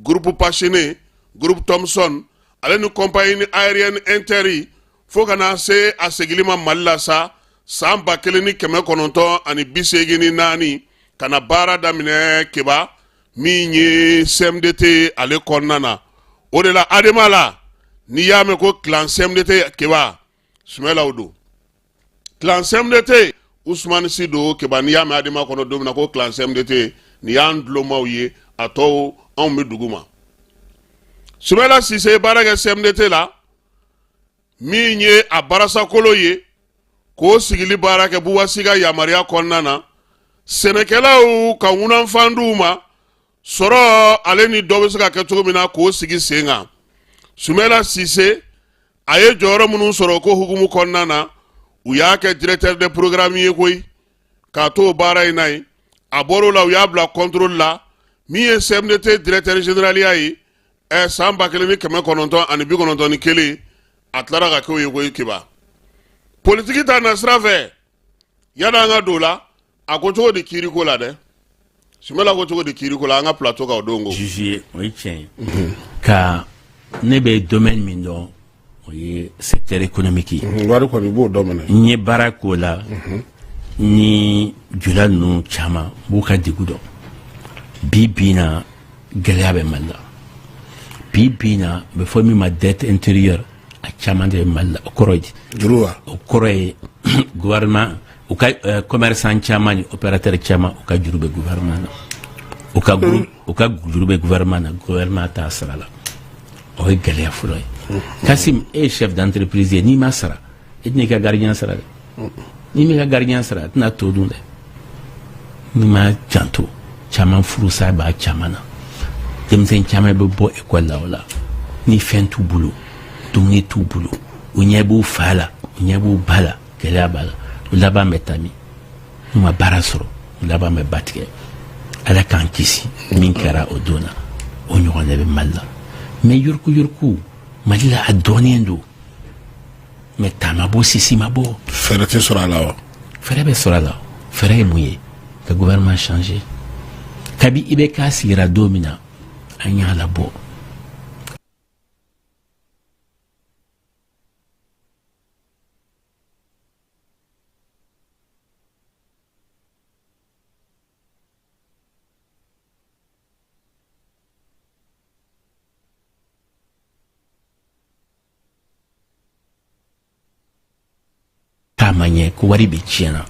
Speaker 16: groupe Pechiney, groupe Thomson, ale ni compagnie aérienne Inter, fo ka na se a segili ma Mali la sa san 1984 ka na baara daminɛ Keba min ye CMDT ale kɔnɔna na. O de la ADEMA la, n'i y'a mɛn ko clan CMDT Keba, Sumala don. Clan CMDT, Usumani Si don Keba. N'i y'a mɛn ADEMA kɔnɔ don min na ko clan CMDT, nin y'an tulomaw ye, a tɔw anw bɛ dugu ma. Sumala Sise ye baara kɛ CMDT la, min ye a barasakolo ye k'o sigili baara kɛ Buba Si ka yamaruya kɔnɔna na, sɛnɛkɛlaw ka ŋunanfan d'u ma sɔrɔ ale ni dɔ bɛ se ka kɛ cogo min na k'o sigi sen kan. Sumala Sise a ye jɔyɔrɔ minnu sɔrɔ ko hukumu kɔnɔna na, u y'a kɛ directeur de programme ye koyi. K'a to o baara in na yen, a bɔr'o la, u y'a bila contrôle la, min ye CMDT directeur général ye san 1991. A tilara ka k'o ye koyi Keba. Politiki ta nasira fɛ, yan'an ka don o la, a ko cogo di kiiriko la dɛ? Sumala ko cogo di kiiriko la an ka plateau kan o don ko?
Speaker 17: Juge ye, o ye tiɲɛ ye. Ka ne bɛ domaine min dɔn, o ye secteur économique ye.
Speaker 16: Wari kɔni, i b'o dɔn minɛ.
Speaker 17: N ye baara k'o la ni jula ninnu caman, n b'u ka degun dɔn. Bi bi in na, gɛlɛya bɛ Mali la. Bi bi in na, a bɛ fɔ min ma dette intérieure, a caman de bɛ Mali la. O kɔrɔ ye di?
Speaker 16: Juru wa?
Speaker 17: O kɔrɔ ye gouvernement u ka commerçant caman ni opérateur caman, u ka juru bɛ gouvernement na, u ka groupe, u ka juru bɛ gouvernement na, gouvernement t'a sara la. O ye gɛlɛya fɔlɔ ye. Kasim, e ye chef d'entreprise ye, n'i ma sara, e tɛna i ka gardien sara dɛ. N'i m'i ka gardien sara, a tɛna to dun dɛ. N'i ma janto, caman furusa b'a caman na. Denmisɛn caman bɛ bɔ ekɔli la, o la ni fɛn t'u bolo, dumuni t'u bolo, u ɲɛ b'u fa la, u ɲɛ b'u ba la, gɛlɛya b'a la. U laban bɛ taa min? N'u ma baara sɔrɔ, u laban bɛ ba tigɛ. Ala k'an kisi min kɛra o don na, o ɲɔgɔn de bɛ Mali la. Mais yuruguyurugu Mali la, a dɔnnen don, mais ta ma bɔ, sisi ma bɔ.
Speaker 16: Fɛɛrɛ tɛ sɔrɔ a la wa?
Speaker 17: Fɛɛrɛ bɛ sɔrɔ a la. Fɛɛrɛ ye mun ye? Ka gouvernement changer. Kabi IBK sigira don min na, an y'a labɔ. K'a ma ɲɛ ko wari bɛ tiɲɛ na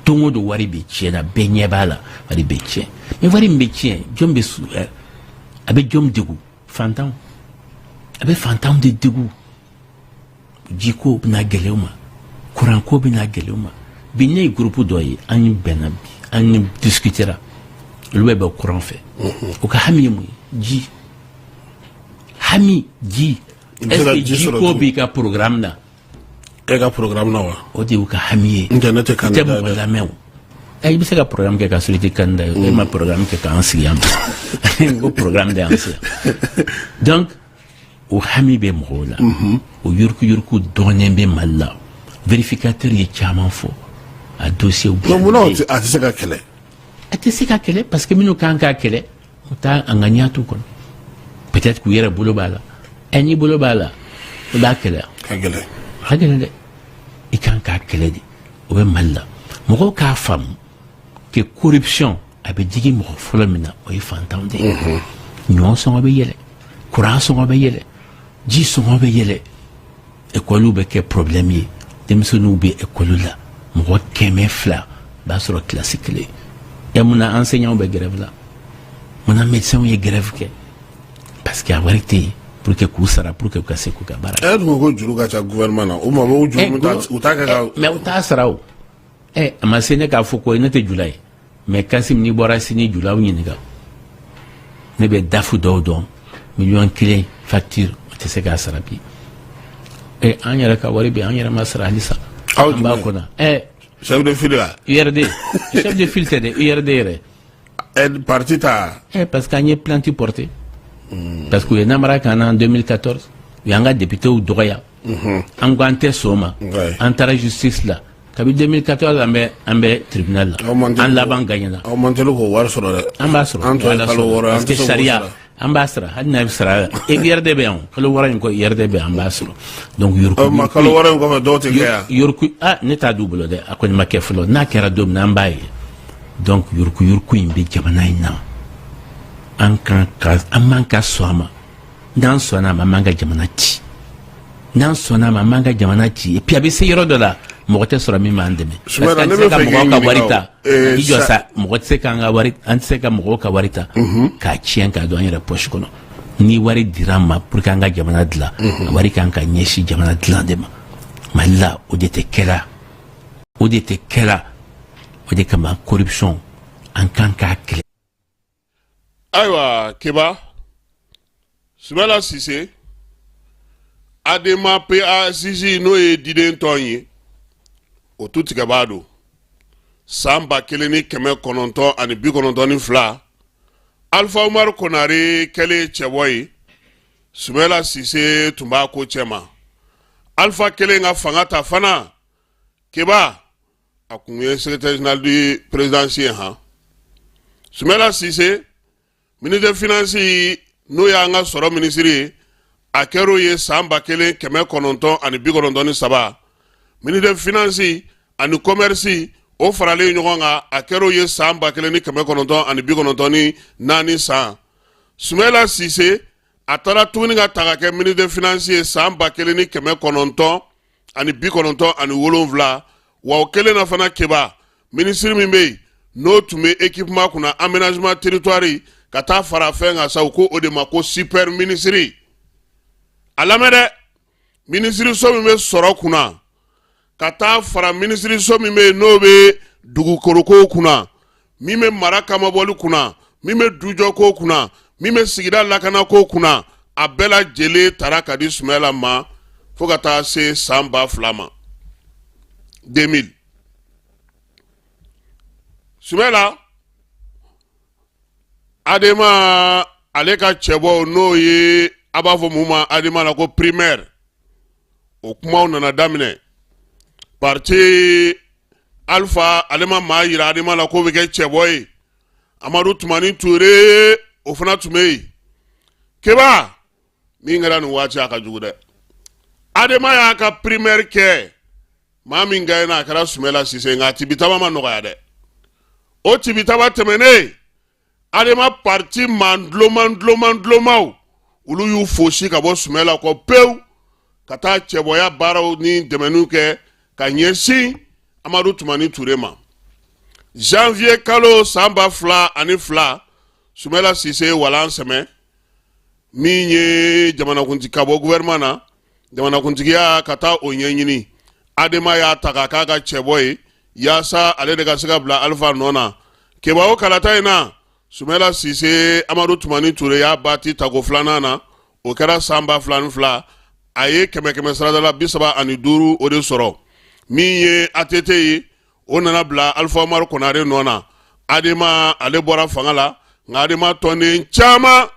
Speaker 17: don o don, wari bɛ tiɲɛ na, bɛɛ ɲɛ b'a la, wari bɛ tiɲɛ. Mais wari min bɛ tiɲɛ, jɔn bɛ su a bɛ jɔn degun? Fantanw. A bɛ fantanw de degun. Jiko bɛna gɛlɛya u ma, kuranko bɛna gɛlɛya u ma. Bi ne ye groupe dɔ ye, an ye bɛnna bi, an ye discutera, olu bɛ bɔ kuran fɛ. U ka hami ye mun ye? Ji. Hami ji. Est-ce que jiko b'i ka programme na?
Speaker 16: E ka programme na wa?
Speaker 17: O de y'u ka hami ye.
Speaker 16: N tɛ, ne tɛ
Speaker 17: I tɛ
Speaker 16: candidat
Speaker 17: mɔgɔ
Speaker 16: ye dɛ.
Speaker 17: lamɛn o. I bɛ se ka programme kɛ ka sɔrɔ i tɛ candidat ye. E ma programme kɛ k'an sigi yan, n ko programme de y'an sigi yan. Donc o hami bɛ mɔgɔw la. O yuruguyurugu dɔɔnin bɛ Mali la. Vérificateur ye caman fɔ a dossier.
Speaker 16: Mais munna a tɛ se ka kɛlɛ?
Speaker 17: A tɛ se ka kɛlɛ parce que minnu kan k'a kɛlɛ, u t'a a ŋaniya t'u kɔnɔ. Peut-être k'u yɛrɛ bolo b'a la. Ɛ, n'i bolo b'a la, i b'a kɛlɛ.
Speaker 16: Ka gɛlɛn.
Speaker 17: A ka gɛlɛn dɛ. I kan k'a kɛlɛ de. O bɛ Mali la, mɔgɔw k'a faamu que corruption a bɛ digi mɔgɔ fɔlɔ min na, o ye fantanw de ye. Ɲɔ sɔngɔ bɛ yɛlɛ, kuran sɔngɔ bɛ yɛlɛ, ji sɔngɔ bɛ yɛlɛ, ekɔliw bɛ kɛ problème ye. Denmisɛnninw bɛ ekɔli la, mɔgɔ 200 b'a sɔrɔ kilasi kelen. Ɛ, mun na enseignants bɛ grève la? Mun na médecins ye grève kɛ? Parce que a wari tɛ yen pour que k'u sara, pour que u ka se k'u ka baara
Speaker 16: kɛ. E dun ko ko juru ka ca gouvernement na, o ma o juru min ta, u t'a kɛ ka.
Speaker 17: Mais u t'a sara o. Ɛ, a ma se ne k'a fɔ ko ne tɛ jula ye, mais Kasim, n'i bɔra sini, julaw ɲininka. Ne bɛ DAF dɔw dɔn, 1 million facture, o tɛ se k'a sara bi. Ɛ, an yɛrɛ ka wari bɛ, an yɛrɛ ma sara halisa.
Speaker 16: Aw
Speaker 17: an b'a kɔnɔ. Ɛ,
Speaker 16: chef de file la.
Speaker 17: URD, chef de file tɛ dɛ, URD yɛrɛ.
Speaker 16: Ɛ, parti ta.
Speaker 17: Ɛ, parce que an ye plainte porté, parce que u ye namara k'an na en 2014, u y'an ka députéw dɔgɔya. An ko an tɛ sɔn o ma, an taara justice la. Kabi 2014, an bɛ tribunal la, an laban gagnena.
Speaker 16: Aw man teli k'o wari sɔrɔ dɛ.
Speaker 17: An b'a sɔrɔ.
Speaker 16: An tɔ ye kalo 6, an
Speaker 17: parce que
Speaker 16: tɛ se k'o
Speaker 17: sariya
Speaker 16: sara.
Speaker 17: An b'a sara, hali n'a bɛ sara, URD bɛ yan o, kalo 6 in kɔ, URD bɛ yan, an b'a sɔrɔ. Donc yuruku
Speaker 16: Ma kalo 6 in kɔfɛ, dɔw tɛ kɛ yan.
Speaker 17: Yuruku, ah, ne t'a d'u bolo dɛ, a kɔni ma kɛ fɔlɔ. N'a kɛra don min na, an b'a ye. Donc yuruku yuruku in bɛ jamana in na, an kan ka, an man ka sɔn a ma. N'an sɔnna a ma, an b'an ka jamana ci. N'an sɔnna a ma, an b'an ka jamana ci. Et puis a bɛ se yɔrɔ dɔ la, mɔgɔ tɛ sɔrɔ min b'an dɛmɛ, parce que an tɛ se ka mɔgɔw ka wari ta. I jɔ sa, mɔgɔ tɛ se k'an ka wari, an tɛ se ka mɔgɔw ka wari ta k'a tiɲɛ k'a don an yɛrɛ poche kɔnɔ. Ni wari dira an ma pour que an ka jamana dilan, a wari kan ka ɲɛsin jamana dilan de ma. Mali la, o de tɛ kɛla, o de tɛ kɛla. O de kama corruption, an kan k'a kɛlɛ.
Speaker 16: Ayiwa Keba, Sumala Sise, Adema PASJ, n'o ye diden tɔn ye, o tu tigɛbaa don. San 1992, Alifa Umaru Konare kɛlen cɛbɔ ye, Sumala Sise tun b'a ko cɛma. Alifa kelen ka fanga ta fana, Keba, a kun ye secrétaire général du présidence ye. Han, Sumala Sise, ministre des finances, n'o y'an ka sɔrɔ minisiri ye, a kɛr'o ye san 1993. Ministre des finances ani commerce, o faralen ɲɔgɔn kan, a kɛr'o ye san 1994 san. Sumala Sise, a taara tuguni ka ta ka kɛ ministre des finances ye san 1997. Wa o kelen na fana, Keba, minisiri min bɛ yen, n'o tun bɛ équipement kunna, aménagement territoire, ka taa fara fɛn kan sa, u ko o de ma ko super minisiri. A lamɛn dɛ, minisiriso min bɛ sɔrɔ kunna, ka taa fara minisiriso min bɛ yen, n'o bɛ dugukolokow kunna, min bɛ mara kamabɔli kunna, min bɛ dujɔko kunna, min bɛ sigida lakanako kunna, a bɛɛ lajɛlen tara ka di Sumala ma fo ka taa se san 2000 ma, 2000. Sumala, Adema ale ka cɛbɔw, n'o ye a b'a fɔ mun ma Adema la ko primaire, o kumaw nana daminɛ. Parti Alpha ale ma maa yira Adema la k'o bɛ kɛ cɛbɔ ye. Amadu Tumani Ture, o fana tun bɛ yen. Keba, min kɛra nin waati, a ka jugu dɛ. Adema y'a ka primaire kɛ, maa min gagnena, a kɛra Sumala Sise. Nka a tibitaba ma nɔgɔya dɛ. O tibitaba tɛmɛnen, Adema parti maa duloman duloman dulomaw, olu y'u fosi ka bɔ Sumala kɔ pewu, ka taa cɛbɔya baaraw ni dɛmɛniw kɛ ka ɲɛsin Amadu Tumani Ture ma. Janvier kalo san 2002, Sumala Sise ye walan sɛmɛ min ye jamanakuntigi ka bɔ gouvernement na, jamanakuntigiya ka taa o ɲɛɲini. Adema y'a ta k'a k'a ka cɛbɔ ye, yaasa ale de ka se ka bila Alifa nɔ na. Keba, o kalata in na, Sumala Sise, Amadu Tumani Ture y'a bati tako filanan na. O kɛra san 2002. A ye kɛmɛ kɛmɛ sarada la 35 o de sɔrɔ. Min ye ATT ye, o nana bila Alifa Umaru Konare nɔ na. Adema ale bɔra fanga la, nka Adema tɔnden caman,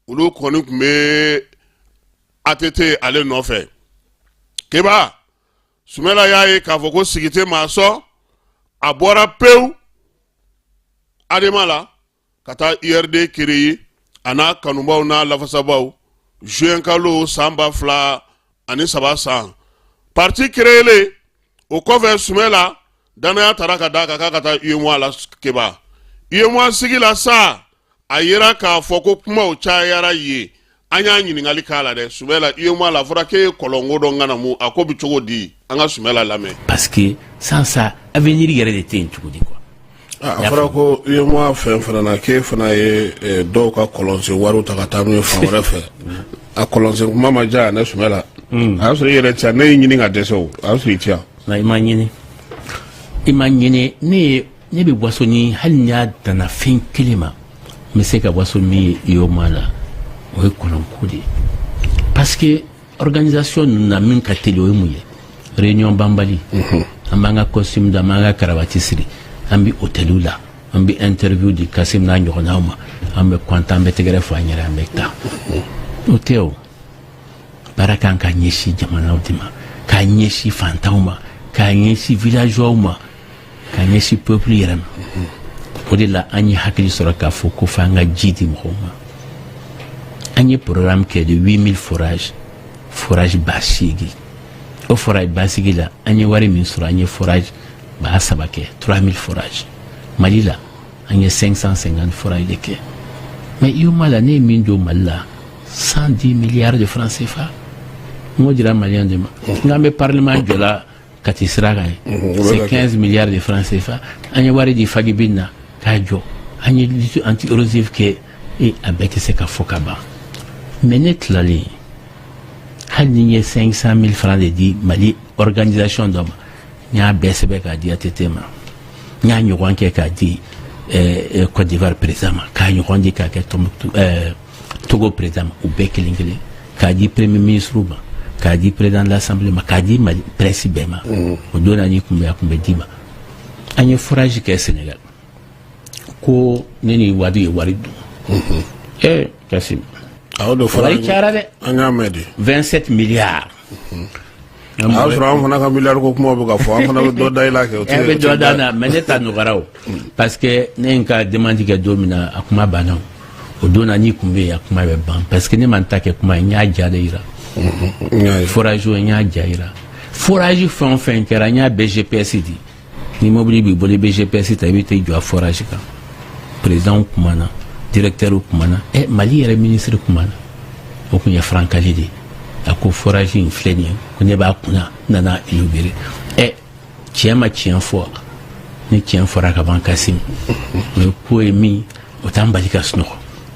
Speaker 16: olu kɔni tun bɛ ATT ale nɔfɛ. Keba, Sumala y'a ye k'a fɔ ko sigi tɛ maa sɔn, a bɔra pewu Adema la ka taa URD créer, a n'a kanubaw n'a lafasabaw, juin kalo san 2003 san. Parti créelen. O kɔfɛ Sumɛla danaya tara ka d'a kan k'a ka taa UEMOA la Keba. UEMOA sigi la sa, a yera k'a fɔ ko kumaw cayara yen. An y'a ɲininkali k'a la dɛ, Sumɛla, UEMOA la a fɔra k'e ye kɔlɔnko dɔ ŋanamu, a ko bɛ cogo di? An ka Sumɛla lamɛn.
Speaker 17: Parce que sans ça, avenir yɛrɛ de tɛ yen tuguni quoi.
Speaker 16: A fɔra ko UEMOA fɛn fana na, k'e fana ye dɔw ka kɔlɔnsen wariw ta ka taa n'u ye fan wɛrɛ fɛ. A kɔlɔnsen kuma ma diya ne Sumɛla. A y'a sɔrɔ i yɛrɛ tɛ yan, ne y'i ɲini ka dɛsɛ o, a y'a sɔrɔ i tɛ yan.
Speaker 17: Nka i ma ɲini, i ma ɲini. Ne ye ne bɛ waso ni hali n'i y'a danna fɛn kelen ma, n bɛ se ka waso min ye UEMOA la, o ye kɔlɔnko de ye, parce que organisation ninnu na, min ka teli, o ye mun ye? Réunion banbali. An b'an ka costume don, an b'an ka karavati siri, an bɛ hôteliw la, an bɛ interview di Kasim n'a ɲɔgɔnnaw ma, an bɛ content, an bɛ tɛgɛrɛ fɔ an yɛrɛ, an bɛ taa. O tɛ o. Baara kan ka ɲɛsin jamanaw de ma, k'a ɲɛsin fantanw ma, k'a ɲɛsin villageois ma, k'a ɲɛsin peuple yɛrɛ ma. O de la an ye hakili sɔrɔ k'a fɔ ko f'an ka ji di mɔgɔw ma. An ye programme kɛ de 8000 forages, forage 8000. O forage 8000 la, an ye wari min sɔrɔ, an ye forage 3000 kɛ, 3000 forages. Mali la, an ye 550 forages de kɛ. Mais UEMOA la, ne ye min don Mali la, 110 milliards de francs CFA. N ko dira maliyɛn de ma. N k'an bɛ parlement jɔ la Kati sira kan ye, c'est 15 milliards de francs CFA. An ye wari di Fagibin na k'a jɔ, an ye lutte anti-érosive kɛ. E, a bɛɛ tɛ se ka fɔ ka ban. Mais ne tilalen, hali ni n ye 500 000 francs de di Mali organisation dɔ ma, n y'a bɛɛ sɛbɛn k'a di ATT ma. N y'a ɲɔgɔn kɛ k'a di Côte d'Ivoire président ma, k'a ɲɔgɔn di k'a kɛ Tombouctou, Togo président ma, u bɛɛ kelen kelen, k'a di premier ministre ma, k'a di président de l'assemblée ma, k'a di Mali presse bɛɛ ma. O don na, n'i kun bɛ, a kun bɛ d'i ma. An ye forage kɛ Sénégal, ko ne ni Wade ye wari dun. Kasim, wari cayara dɛ.
Speaker 16: An y'a mɛn de.
Speaker 17: 27 milliards.
Speaker 16: A y'a sɔrɔ an fana ka miliyari ko kuma bɛ ka fɔ, an fana bɛ dɔ da i la kɛ.
Speaker 17: E bɛ dɔ da na, mais ne ta nɔgɔyara o, parce que ne ye n ka demande kɛ don min na, a kuma banna. O don na, n'i kun bɛ yen, a kuma bɛ ban, parce que ne ma n ta kɛ kuma ye, n y'a ja de yira. Forage, n y'a ja yira. Forage fɛn o fɛn kɛra, n y'a bɛɛ GPS di. Ni mobili b'i bolo, i bɛ GPS ta, i bɛ t'i jɔ a forage kan. Président kumana, directeur kumana, Mali yɛrɛ ministre kumana. O kun ye Francali de ye. A ko forage in filɛ nin ye, ko ne b'a kunna, n nana inauguré. Tiɲɛ ma tiɲɛ fɔ, ni tiɲɛ fɔra ka ban, Kasim, o ye ko ye min o t'an bali ka sunɔgɔ.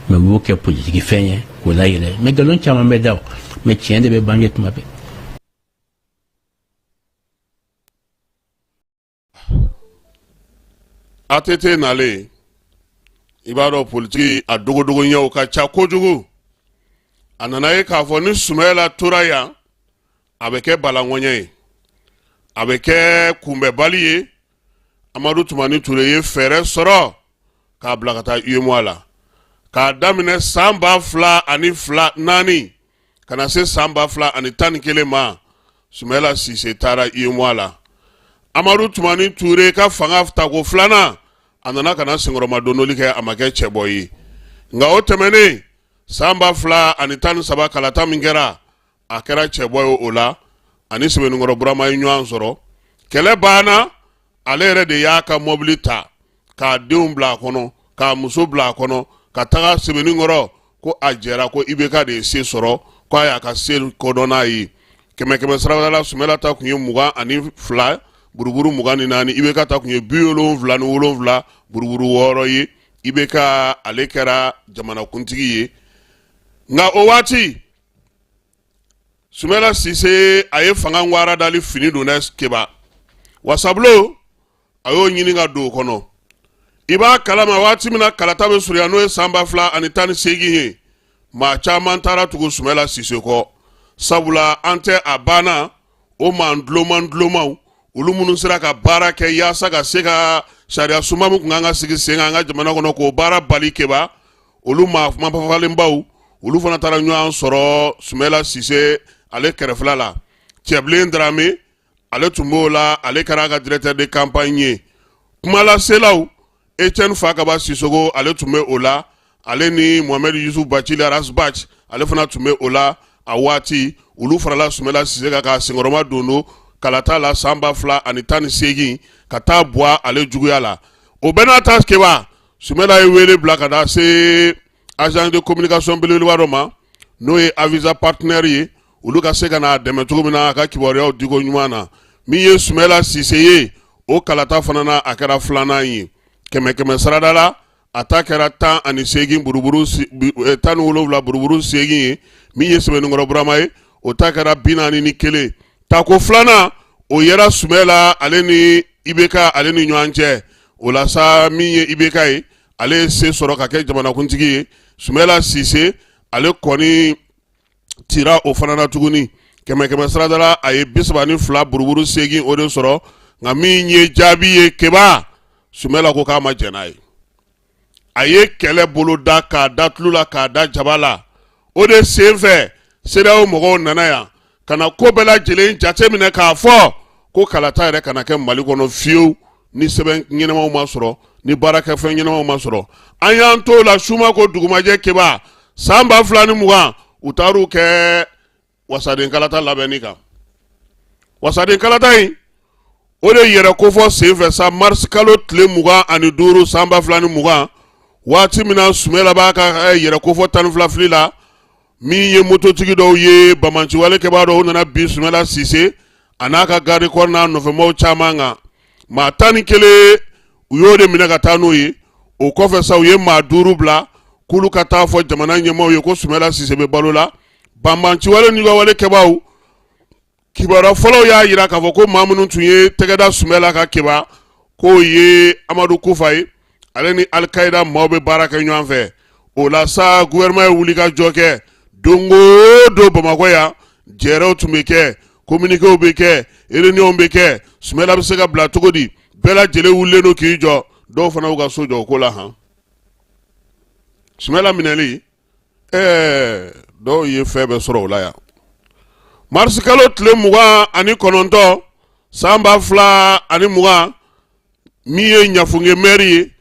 Speaker 17: Mais u y'o kɛ politiki fɛn ye k'o layɛlɛ. Mais nkalon caman bɛ da o, mais tiɲɛ de bɛ bange tuma bɛɛ.
Speaker 16: ATT nalen, i b'a dɔn politiki a dogodogoɲɛw ka ca kojugu. A nana ye k'a fɔ ni Sumayila tora yan, a bɛ kɛ balaŋɔɲɛ ye, a bɛ kɛ kunbɛbali ye. Amadu Tumani Ture ye fɛɛrɛ sɔrɔ k'a bila ka taa UEMOA la k'a daminɛ san 2002 4 ka na se san 2011 ma. Sumayila Sise taara UEMOA la. Amadu Tumani Ture ka fanga tako filanan, a nana ka na senkɔrɔmadondoli kɛ, a ma kɛ cɛbɔ ye. Nka o tɛmɛnen, san 2013 kalata min kɛra, a kɛra cɛbɔ ye o la. Ani Sɛbɛnninkɔrɔ Burama ye ɲɔgɔn sɔrɔ, kɛlɛ banna. Ale yɛrɛ de y'a ka mɔbili ta k'a denw bila a kɔnɔ, k'a muso bila a kɔnɔ, ka taga Sɛbɛnninkɔrɔ, ko a jɛra ko IBK de ye se sɔrɔ, ko a y'a ka se kodɔn n'a ye. Kɛmɛ kɛmɛ sarada la, Sumayila ta kun ye 22 buruburu 24, IBK ta kun ye 77 buruburu 6 ye. IBK ale kɛra jamanakuntigi ye. Nka o waati, Sumayila Sise a ye fanga ŋwara dali fini don dɛ, Keba. Wasabulon a y'o ɲini ka don o kɔnɔ. I b'a kalama, waati min na kalata bɛ surunya, n'o ye san 2018 ye, maa caman taara tugu Sumayila Sise kɔ, sabula an tɛ a banna o maa duloman dulomaw, olu minnu sera ka baara kɛ yaasa ka se ka sariya sunba min kun kan ka sigi sen kan an ka jamana kɔnɔ, k'o baara bali, Keba. Olu maa kumafalenbaw, olu fana taara ɲɔgɔn sɔrɔ Sumayila Sise ale kɛrɛfɛla la. Cɛbilen Darame, ale tun b'o la, ale kɛra a ka directeur de campagne ye. Kumalaselaw, Etienne Fakaba Sisoko, ale tun bɛ o la, ale ni Mohamed Yusuf Bacili Ras Bath, ale fana tun bɛ o la a waati. Olu farala Sumayila Sise kan k'a senkɔrɔma don kalata la san 2018 ka taa Buwa ale juguya la. O bɛɛ n'a ta, Keba, Sumala ye wele bila ka taa se agence de communication belebeleba dɔ ma, n'o ye Avisa Partenaire ye, olu ka se ka n'a dɛmɛ cogo min na a ka kibaruyaw diko ɲuman na. Min ye Sumala Sise ye, o kalata fana na, a kɛra filanan ye. Kɛmɛ kɛmɛ sarada la, a ta kɛra 18 buruburu 17 buruburu 8 ye. Min ye Sɛbɛnninkɔrɔ Burama ye, o ta kɛra 41. Tako filanan, o yera Sumala ale ni IBK ale ni ɲɔgɔn cɛ. O la sa, min ye IBK ye, ale ye se sɔrɔ ka kɛ jamanakuntigi ye. Sumala Sise, ale kɔni tira o fana na tuguni. Kɛmɛ kɛmɛ sarada la, a ye 32 buruburu 8 o de sɔrɔ. Nka min ye jaabi ye, Keba, Sumala ko k'a ma jɛn n'a ye. A ye kɛlɛ bolo da k'a da tulu la, k'a da jaba la. O de senfɛ, CEDEAO mɔgɔw nana yan ka na ko bɛɛ lajɛlen jateminɛ k'a fɔ ko kalata yɛrɛ kana kɛ Mali kɔnɔ fiyewu ni sɛbɛn ɲɛnamaw ma sɔrɔ, ni baarakɛfɛn ɲɛnamaw ma sɔrɔ. An y'an t'o la, su ma ko dugu ma jɛ, Keba, san 2020, u taar'u kɛ wasaden kalata labɛnni kan. Wasaden kalata in, o de yɛrɛ kofɔ senfɛ sa, marisi kalo tile 25 san 2020, waati min na Sumala b'a ka yɛrɛ kofɔ 12 fili la, min ye mototigi dɔw ye, banbaanciwale kɛbaa dɔw nana bin Sumala Sise a n'a ka garde corps n'a nɔfɛmaaw caman kan. Maa 11, u y'o de minɛ ka taa n'o ye. O kɔfɛ sa, u ye maa duuru bila k'olu ka taa fɔ jamana ɲɛmaaw ye ko Sumala Sise bɛ balo la. Banbaanciwale ni wale kɛbaaw kibaruya fɔlɔw y'a jira k'a fɔ ko maa minnu tun ye tɛgɛ da Sumala kan, Keba, k'o ye Amadu Kufa ye, ale ni Alikayida maaw bɛ baara kɛ ɲɔgɔn fɛ. O la sa, gouvernement ye wuli ka jɔ kɛ. Don o don Bamakɔ yan, jɛrɛw tun bɛ kɛ, communiquéw bɛ kɛ, réunionw bɛ kɛ. Sumala bɛ se ka bila cogo di? Bɛɛ lajɛlen wulilen don k'i jɔ. Dɔw fana y'u ka so jɔ o ko la. Han, Sumala minɛli, ɛɛ, dɔw ye fɛn bɛɛ sɔrɔ o la yan. Marisi kalo tile 29 san 2020, min ye Ɲafunke mɛri ye,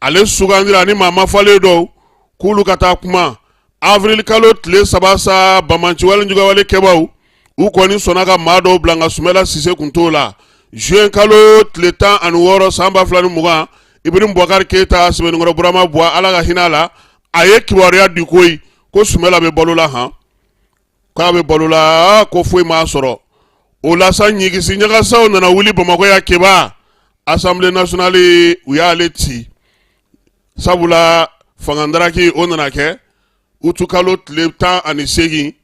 Speaker 16: ale sugandira ani maa mafalen dɔw k'olu ka taa kuma. Avril kalo tile 3 sa, banbaanciwale juguyawale kɛbaaw, u kɔni sɔnna ka maa dɔw bila, nka Sumala Sise kun t'o la. Juin kalo tile 16 san 2020, Ibrahim Boubacar Keita, Sɛbɛnnikɔrɔ Burama Buwa, Ala ka hinɛ a la, a ye kibaruya di koyi ko Sumala bɛ balo la. Han, k'a bɛ balo la, ko foyi m'a sɔrɔ. O la sa, ɲigisi ɲagasaw nana wuli Bamakɔ yan. Keba, Assemblée nationale, u y'ale ci, sabula fangadaraki o nana kɛ utukalo tile 18.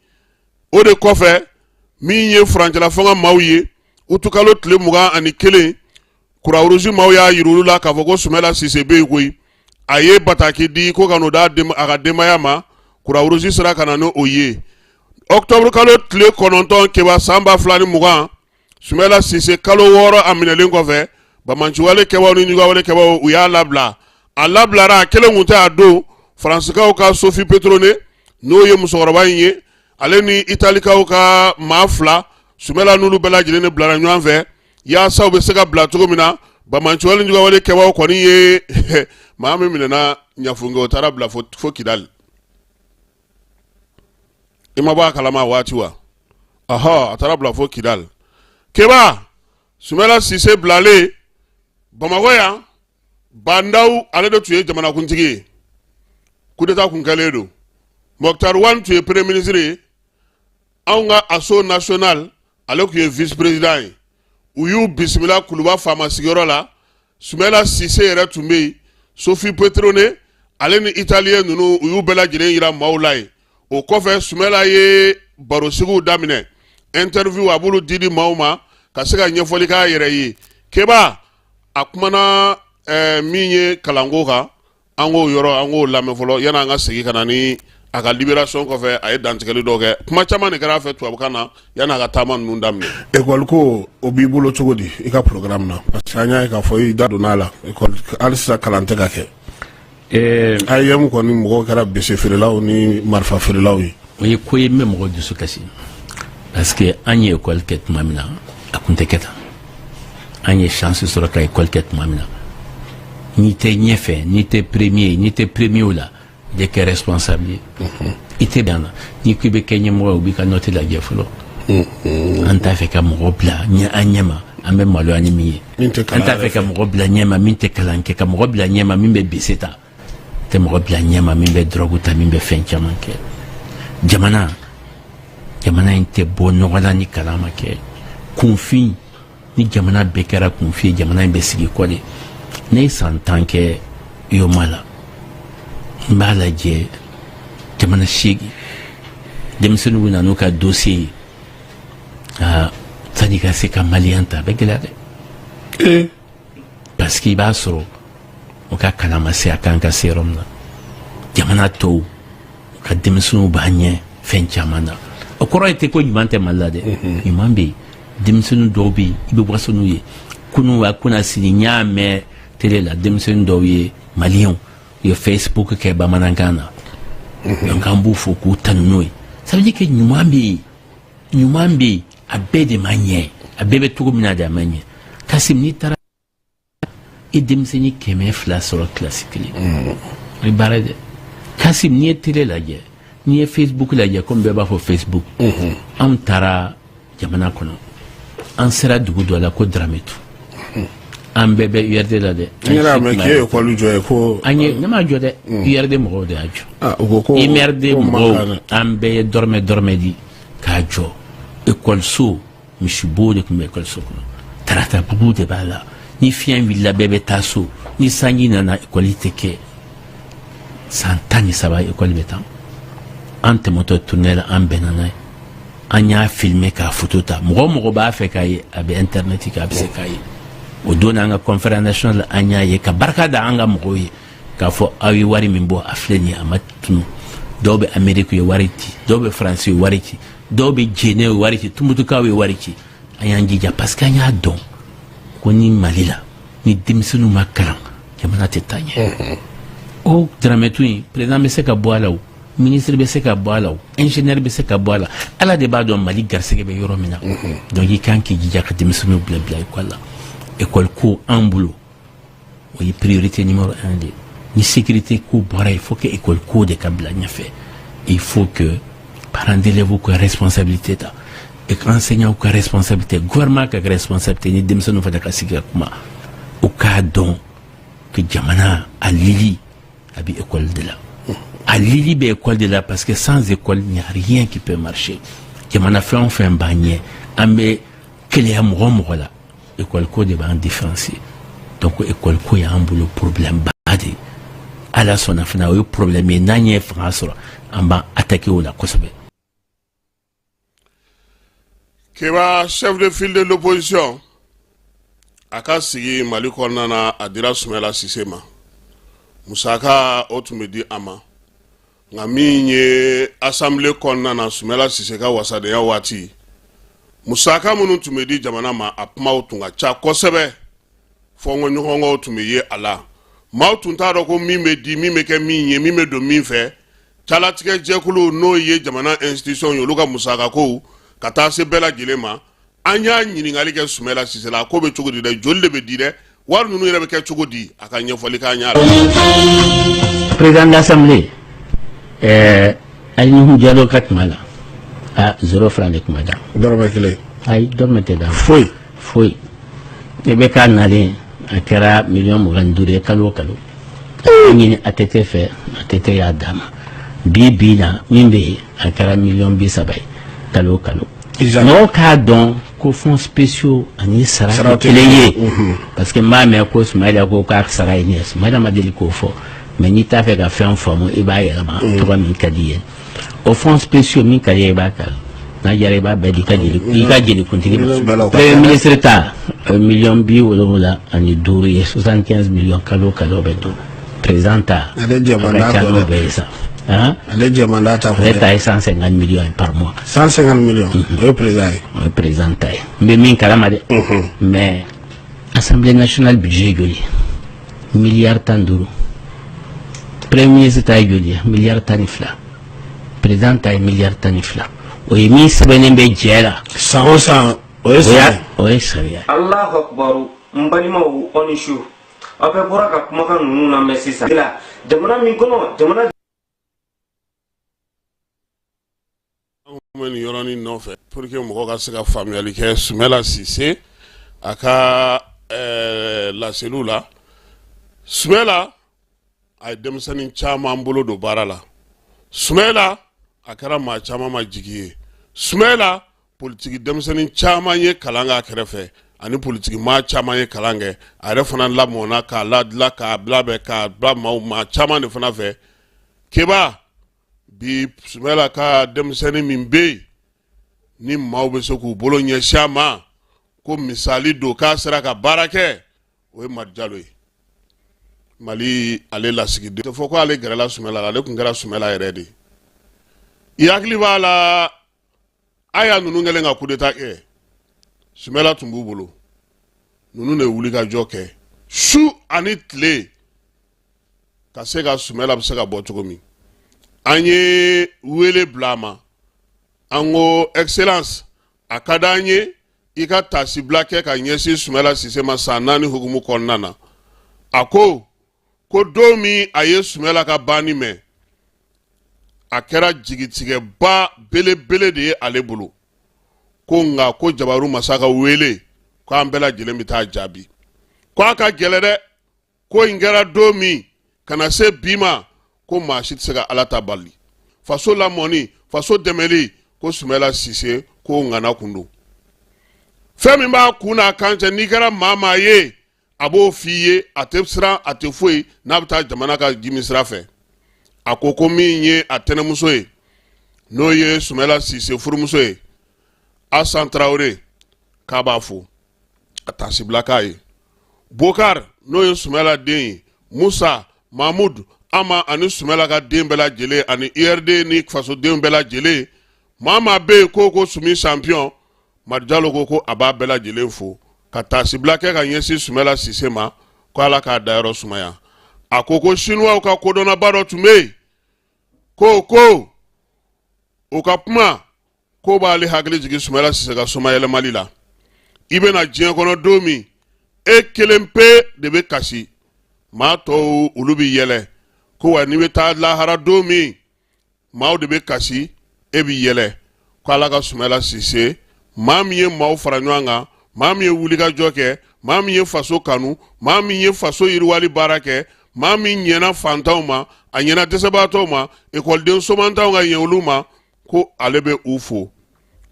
Speaker 16: O de kɔfɛ, min ye furancɛla fanga maaw ye, utukalo tile 21, Croix-Rouge maaw y'a yira olu la k'a fɔ ko Sumala Sise bɛ yen koyi. A ye bataki di ko ka n'o d'a a ka denbaya ma. Croix-Rouge sera ka na n'o ye octobre kalo tile 9, Keba, san 2020. Sumala Sise, kalo 6 a minɛlen kɔfɛ, banbaanciwale kɛbaaw ni juguyawale kɛbaaw, u y'a labila. A labilara, a kelen kun tɛ. A don, Faransikaw ka Sophie Pétronin, n'o ye musokɔrɔba in ye, ale ni Italikaw ka maa fila, Sumala n'olu bɛɛ lajɛlen de bilara ɲɔgɔn fɛ yaasa u bɛ se ka bila cogo min na. Banbaanciwale juguyawale kɛbaaw kɔni ye maa min minɛna Ɲafunke, o taara bila fo Kidali. I ma bɔ a kalama waati wa? Ɔhɔ, a taara bila fo Kidali. Keba, Sumala Sise bilalen Bamakɔ yan, Bah N'Daw, ale de tun ye jamanakuntigi ye, coup d'état kun kɛlen don. Moctar Ouane tun ye premier ministre ye. Anw ka Asso national, ale tun ye vice président ye. U y'u bisimila Kuluba faama sigiyɔrɔ la. Sumala Sise yɛrɛ tun bɛ yen, Sophie Pétronin, ale ni Italien ninnu, u y'u bɛɛ lajɛlen yira maaw la yen. O kɔfɛ, Sumala ye barosigiw daminɛ, interview, a b'olu di di maaw ma ka se ka ɲɛfɔli k'a yɛrɛ ye. Keba, a kumana min ye kalanko kan, an k'o yɔrɔ, an k'o lamɛn fɔlɔ yanni an ka segin ka na ni a ka libération kɔfɛ. A ye dantigɛli dɔw kɛ, kuma caman de kɛra a fɛ tubabukan na yanni a ka taama ninnu daminɛ.
Speaker 5: École ko, o b'i bolo cogo di i ka programme na? Parce que an y'a ye k'a fɔ i da donna a la, école, hali sisan kalan tɛ ka kɛ. AEEM kɔni, mɔgɔw kɛra bese feerelaw ni marifa feerelaw ye.
Speaker 17: O ye ko ye min bɛ mɔgɔ dusu kasi, parce que an ye école kɛ tuma min na, a kun tɛ kɛ tan. An ye chance sɔrɔ ka école kɛ tuma min na, n'i tɛ ɲɛfɛ, n'i tɛ premier, n'i tɛ premier o la, i tɛ kɛ responsable ye, i tɛ dan na. N'i ko i bɛ kɛ ɲɛmɔgɔ ye, u b'i ka note lajɛ fɔlɔ. An t'a fɛ ka mɔgɔ bila an ɲɛma an bɛ maloya ni min ye. An t'a fɛ ka mɔgɔ bila ɲɛma min tɛ kalan kɛ, ka mɔgɔ bila ɲɛma min bɛ bese ta, tɛ mɔgɔ bila ɲɛma min bɛ dɔrɔgu ta, min bɛ fɛn caman kɛ. Jamana in tɛ bɔ nɔgɔ la ni kalan ma kɛ. Kunfin ni jamana bɛɛ kɛra kunfin ye, jamana in bɛ sigi kɔ de. Ne ye san 10 kɛ UEMOA la, n b'a lajɛ jamana 8 denmisɛnninw bɛ na n'u ka dossier ye. Aa, sani ka se ka maliyɛn ta, a bɛ gɛlɛya dɛ, parce que i b'a sɔrɔ u ka kalan ma se a kan ka se yɔrɔ min na. Jamana tɔw, u ka denmisɛnninw b'a ɲɛ fɛn caman na. O kɔrɔ ye tɛ ko ɲuman tɛ Mali la dɛ, ɲuman bɛ yen. Denmisɛnnin dɔw bɛ yen, i bɛ waso n'u ye. Kunun wa kunna sini, n y'a mɛn télé la, denmisɛnnin dɔw ye maliyɛnw, u ye Facebook kɛ bamanankan na. Donc an b'u fo k'u tanu n'o ye. Ça veut dire que ɲuman bɛ yen, ɲuman bɛ yen, a bɛɛ de ma ɲɛ. A bɛɛ bɛ cogo min na de, a ma ɲɛ. Kasim, n'i taara i denmisɛnnin 200 sɔrɔ kilasi kelen, o ye baara dɛ. Kasim, n'i ye télé lajɛ, n'i ye Facebook lajɛ, komi bɛɛ b'a fɔ Facebook, anw taara jamana kɔnɔ, an sera dugu dɔ la ko Darametu. An bɛɛ bɛ URD la dɛ.
Speaker 5: N yɛrɛ y'a mɛn k'i ye école jɔ ye ko.
Speaker 17: An ye, ne m'a jɔ dɛ, URD mɔgɔw de y'a jɔ.
Speaker 5: Ah, u ko ko
Speaker 17: URD
Speaker 5: ko man kan
Speaker 17: mɔgɔw
Speaker 5: dɛ.
Speaker 17: An bɛɛ ye dɔrɔmɛ dɔrɔmɛ di k'a jɔ. Ekɔliso, misibo de tun bɛ ekɔliso kɔnɔ, tarata bugu de b'a la. Ni fiɲɛ wulila, bɛɛ bɛ taa so. Ni sanji nana, ekɔli tɛ kɛ. San 13 ekɔli bɛ tan. An tɛmɛtɔ tournée la, an bɛnna n'a ye, an y'a filmer k'a photo ta. Mɔgɔ o mɔgɔ b'a fɛ k'a ye, a bɛ internet kan, a bɛ se k'a ye. O don an ka conférence nationale, an y'a ye ka barika da an ka mɔgɔw ye k'a fɔ aw ye wari min bɔ, a filɛ nin ye, a ma tunu. Dɔw bɛ Amérique, u ye wari ci, dɔw bɛ Faransi, u ye wari ci, dɔw bɛ Jɛnɛ, u ye wari ci, Tumutukaw ye wari ci. An y'an jija parce que an y'a dɔn ko ni Mali la, ni denmisɛnninw ma kalan, jamana tɛ taa ɲɛ. O Daramɛtu in, président bɛ se ka bɔ a la, o ministre bɛ se ka bɔ a la, o ingénieur bɛ se ka bɔ a la. Ala de b'a dɔn Mali garisɛgɛ bɛ yɔrɔ min na. Donc i kan k'i jija ka denmisɛnninw bila bila école la. École ko an bolo, o ye priorité numéro 1 de ye. Ni sécurité ko bɔra, il faut que école ko de ka bila ɲɛfɛ. Il faut que parents d'élèves ka responsabilité ta, et que enseignants ka responsabilité, gouvernement ka responsabilité, ni denmisɛnninw fana ka sigi ka kuma, u k'a dɔn que jamana a lili a bɛ école de la, a lili bɛ école de la, parce que sans école, il n'y a rien qui peut marcher. Jamana fɛn o fɛn b'an ɲɛ, an bɛ keleya mɔgɔ o mɔgɔ la, école ko de b'an différencier. Donc école ko y'an bolo problème ba de ye. Ala sɔnna fana, o ye problème ye, n'an ye fanga sɔrɔ, an b'an attaquer o la kosɛbɛ.
Speaker 16: Keba, chef de file de l'opposition, a ka sigi Mali kɔnɔna na, a dira Sumala Sise ma. Musaka o tun bɛ di a ma, nka min ye assemblée kɔnɔna na, Sumala Sise ka wasadenya waati, musaka minnu tun bɛ di jamana ma, a kumaw tun ka ca kosɛbɛ. Fɔnkɔɲɔgɔnkɔw tun bɛ ye a la. Maaw tun t'a dɔn ko min bɛ di, min bɛ kɛ min ye, min bɛ don min fɛ. Calatigɛ jɛkulu, n'o ye jamana institution ye, olu ka musakakow ka taa se bɛɛ lajɛlen ma. An y'a ɲininkali kɛ Sumala Sise la, a ko bɛ cogo di dɛ? Joli de bɛ di dɛ? Wari ninnu yɛrɛ bɛ kɛ cogo di? A ka ɲɛfɔli k'an y'a la.
Speaker 17: Président de l'Assemblée, Aliou Diallo ka tuma la, a 0 franc de tun bɛ d'a ma.
Speaker 5: Dɔrɔmɛ kelen.
Speaker 17: Ayi, dɔrɔmɛ tɛ d'a ma.
Speaker 5: Foyi.
Speaker 17: Foyi. I bɛ k'a nalen, a kɛra miliyɔn 25 ye kalo o kalo. A ɲini ATT fɛ, ATT y'a d'a ma. Bi bi na, min bɛ yen, a kɛra miliyɔn 30 ye kalo o kalo. Mɔgɔw k'a dɔn ko fonds spéciaux ani sara tɛ kelen ye, parce que n b'a mɛn ko Sumayila ko k'a sara ye nin ye. Sumayila ma deli k'o fɔ, mais n'i t'a fɛ ka fɛn faamu, i b'a yɛlɛma tɔgɔ min ka di i ye. O fonds spéciaux, min ka di i ye, i b'a k'a la. N'a diyara, i b'a bɛɛ di i ka jelikuntigi ma. Premier ministre ta, o ye miliyɔn 75 ye, 75 millions kalo o kalo bɛ don. Président ta,
Speaker 5: Ale
Speaker 17: a
Speaker 5: jɛman
Speaker 17: ka
Speaker 5: d'a
Speaker 17: ca
Speaker 5: kɔ
Speaker 17: n'o
Speaker 5: dɛ.
Speaker 17: bɛɛ ye sa. Han?
Speaker 5: Ale jɛman d'a ta kɔ
Speaker 17: Ale
Speaker 5: dɛ.
Speaker 17: ta ye 150 millions ye par mois.
Speaker 5: 150 millions, o ye président ye.
Speaker 17: O ye président ta ye. N bɛ min kalama dɛ, mais Assemblée nationale budget joli? Miliyari 15. Premier ministre ta ye joli ye? Miliyari 12. Président ta ye miliyari 12. O ye min sɛbɛnnen bɛ jɛ la.
Speaker 5: San o san, o ye sara ye.
Speaker 17: O ye sariya ye.
Speaker 13: Allahu akbaru. N balimaw, aw ni su. Aw bɛɛ bɔra ka kumakan ninnu lamɛn sisan la, jamana min kɔnɔ, jamana
Speaker 16: An bɛ nin yɔrɔnin nɔfɛ pour que mɔgɔ ka se ka faamuyali kɛ Sumala Sise a ka laseliw la. Sumala a ye denmisɛnnin caman bolo don baara la. Sumala a kɛra maa caman ma jigi ye. Sumala, politiki denmisɛnnin caman ye kalan k'a kɛrɛfɛ ani politiki maa caman ye kalan kɛ. A yɛrɛ fana lamɔna k'a ladila k'a labɛn k'a bila maaw maa caman de fana fɛ. Keba, bi Sumala ka denmisɛnnin min bɛ yen ni maaw bɛ se k'u bolo ɲɛsin a ma ko misali don k'a sera ka baara kɛ, o ye Madi Jalo ye, Mali ale lasigiden. Tɛ fɔ ko ale gɛrɛla Sumala la, ale tun kɛra Sumala yɛrɛ de ye. I hakili b'a la, a y'a ninnu kɛlen ka coup d'état kɛ, Sumala tun b'u bolo. Ninnu de ye wulikajɔ kɛ su ani tile ka se ka Sumala bɛ se ka bɔ cogo min. An ye wele bila a ma, an ko excellence, a ka d'an ye i ka taasibila kɛ ka ɲɛsin Sumala Sise ma san 4 hukumu kɔnɔna na. A ko ko don min a ye Sumala ka banni mɛn, a kɛra jigitigɛba belebele de ye ale bolo. Ko nka ko jabaru masa ka wele ko an bɛɛ lajɛlen bɛ taa jaabi. Ko a ka gɛlɛ dɛ, ko in kɛra don min ka na se bi ma, ko maa si tɛ se ka Ala ta bali. Faso lamɔni, faso dɛmɛli, ko Sumala Sise ko ŋana kun don. Fɛn min b'a kun n'a kan cɛ, n'i kɛra maa maa ye, a b'o f'i ye, a tɛ siran, a tɛ foyi n'a bɛ taa jamana ka jimi sira fɛ. A ko ko min ye a tɛnɛmuso ye, n'o ye Sumala Sise furumuso ye, Asan Tarawele, k'a b'a fo a taasibila k'a ye. Bokar, n'o ye Sumala den ye, Musa, Mahmud, Ama ani Sumala ka den bɛɛ lajɛlen ani URD ni fasodenw bɛɛ lajɛlen, maa maa bɛ yen ko ko Sumi champion, Madi Jalo ko ko a b'a bɛɛ lajɛlen fo ka taasibila kɛ ka ɲɛsin Sumala Sise ma, ko Ala k'a dayɔrɔ sumaya. A ko ko Sinuwaw ka kodɔnnaba dɔ tun bɛ yen, ko ko o ka kuma ko b'ale hakili jigin Sumala Sise ka somayɛlɛmali la. I bɛna diɲɛ kɔnɔ don min, e kelen pe de bɛ kasi, maa tɔw olu bɛ yɛlɛ. Ko wa n'i bɛ taa lahara don min, maaw de bɛ kasi, e bɛ yɛlɛ. Ko Ala ka Sumala Sise, maa min ye maaw fara ɲɔgɔn kan, maa min ye wulikajɔ kɛ, maa min ye faso kanu, maa min ye faso yiriwali baara kɛ, maa min ɲɛna fantanw ma, a ɲɛna dɛsɛbaatɔw ma, ekɔliden somantanw ka ɲɛ olu ma, ko ale bɛ u fo,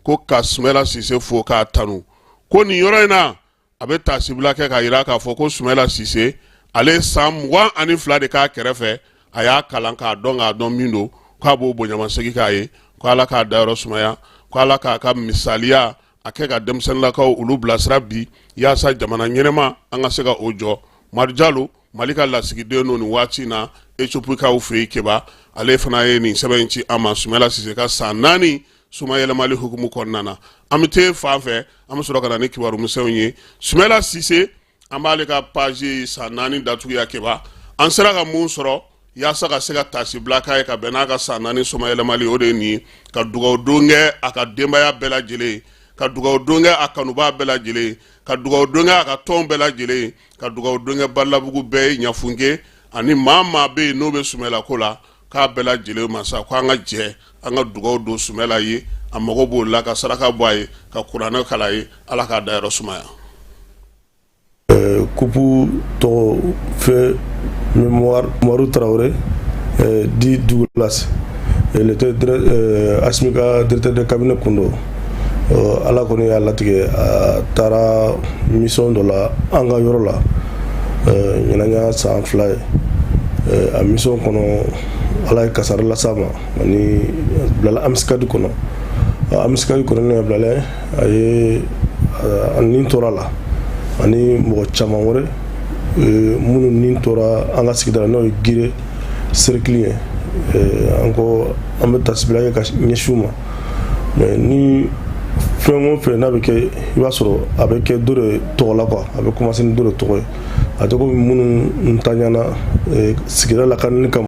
Speaker 16: ko ka Sumala Sise fo k'a tanu. Ko nin yɔrɔ in na, a bɛ taasibila kɛ k'a jira k'a fɔ ko Sumala Sise, ale ye san 22 de k'a kɛrɛfɛ, a y'a kalan k'a dɔn, k'a dɔn min don, k'a b'o bonyamasegin k'a ye. Ko Ala k'a dayɔrɔ sumaya, ko Ala k'a ka misaliya a kɛ ka denmisɛnninlakaw olu bilasira bi, yaasa jamana ɲɛnama an ka se ka o jɔ. Madi Jalo, Mali ka lasigiden don nin waati in na Etiopikaw fɛ yen, Keba, ale fana ye nin sɛbɛn in ci an ma Sumala Sise ka san 4 somayɛlɛmali hukumu kɔnɔna na. An bɛ te fan fɛ, an bɛ sɔrɔ ka na ni kibaru misɛnw ye. Sumala Sise, an b'ale ka page san 4 datuguya. Keba, an sera ka mun sɔrɔ yaasa ka se ka taasibila k'a ye ka bɛn n'a ka san 4 somayɛlɛmali, o de ye nin ye: ka dugawu don kɛ a ka denbaya bɛɛ lajɛlen, ka dugawu don kɛ a kanubaa bɛɛ lajɛlen, ka dugawu don kɛ a ka tɔn bɛɛ lajɛlen, ka dugawu don kɛ Balabugu bɛɛ ye, Ɲafunke ani maa maa bɛ yen n'o bɛ Sumala ko la, k'a bɛɛ lajɛlen ma sa, ko an ka jɛ an ka dugawu don Sumala ye, a mago b'o la, ka saraka bɔ a ye, ka kuranɛ kalan a ye, Ala k'a dayɔrɔ sumaya.
Speaker 18: Coupe tɔgɔ feu mémoire Umaru Traoré dit Douglas. Il était Assimi ka directeur de cabinet kun don. Ala kɔni y'a latigɛ, a taara mission dɔ la an ka yɔrɔ la ɲinan y'a san 2 ye. A mission kɔnɔ, Ala ye kasara las'a ma ani bilala embuscade kɔnɔ. Embuscade kɔnɔ ne bilala a ye, a nin tora la ani mɔgɔ caman wɛrɛ minnu nin tora an ka sigida la, n'o ye Gire cercle ye. An ko an bɛ tasibila kɛ ka ɲɛsin u ma. Mais ni fɛn o fɛn n'a bɛ kɛ, i b'a sɔrɔ a bɛ kɛ dɔ de tɔgɔ la quoi, a bɛ commencer ni dɔ de tɔgɔ ye. A tɛ komi minnu ntanyana sigida lakanani kama.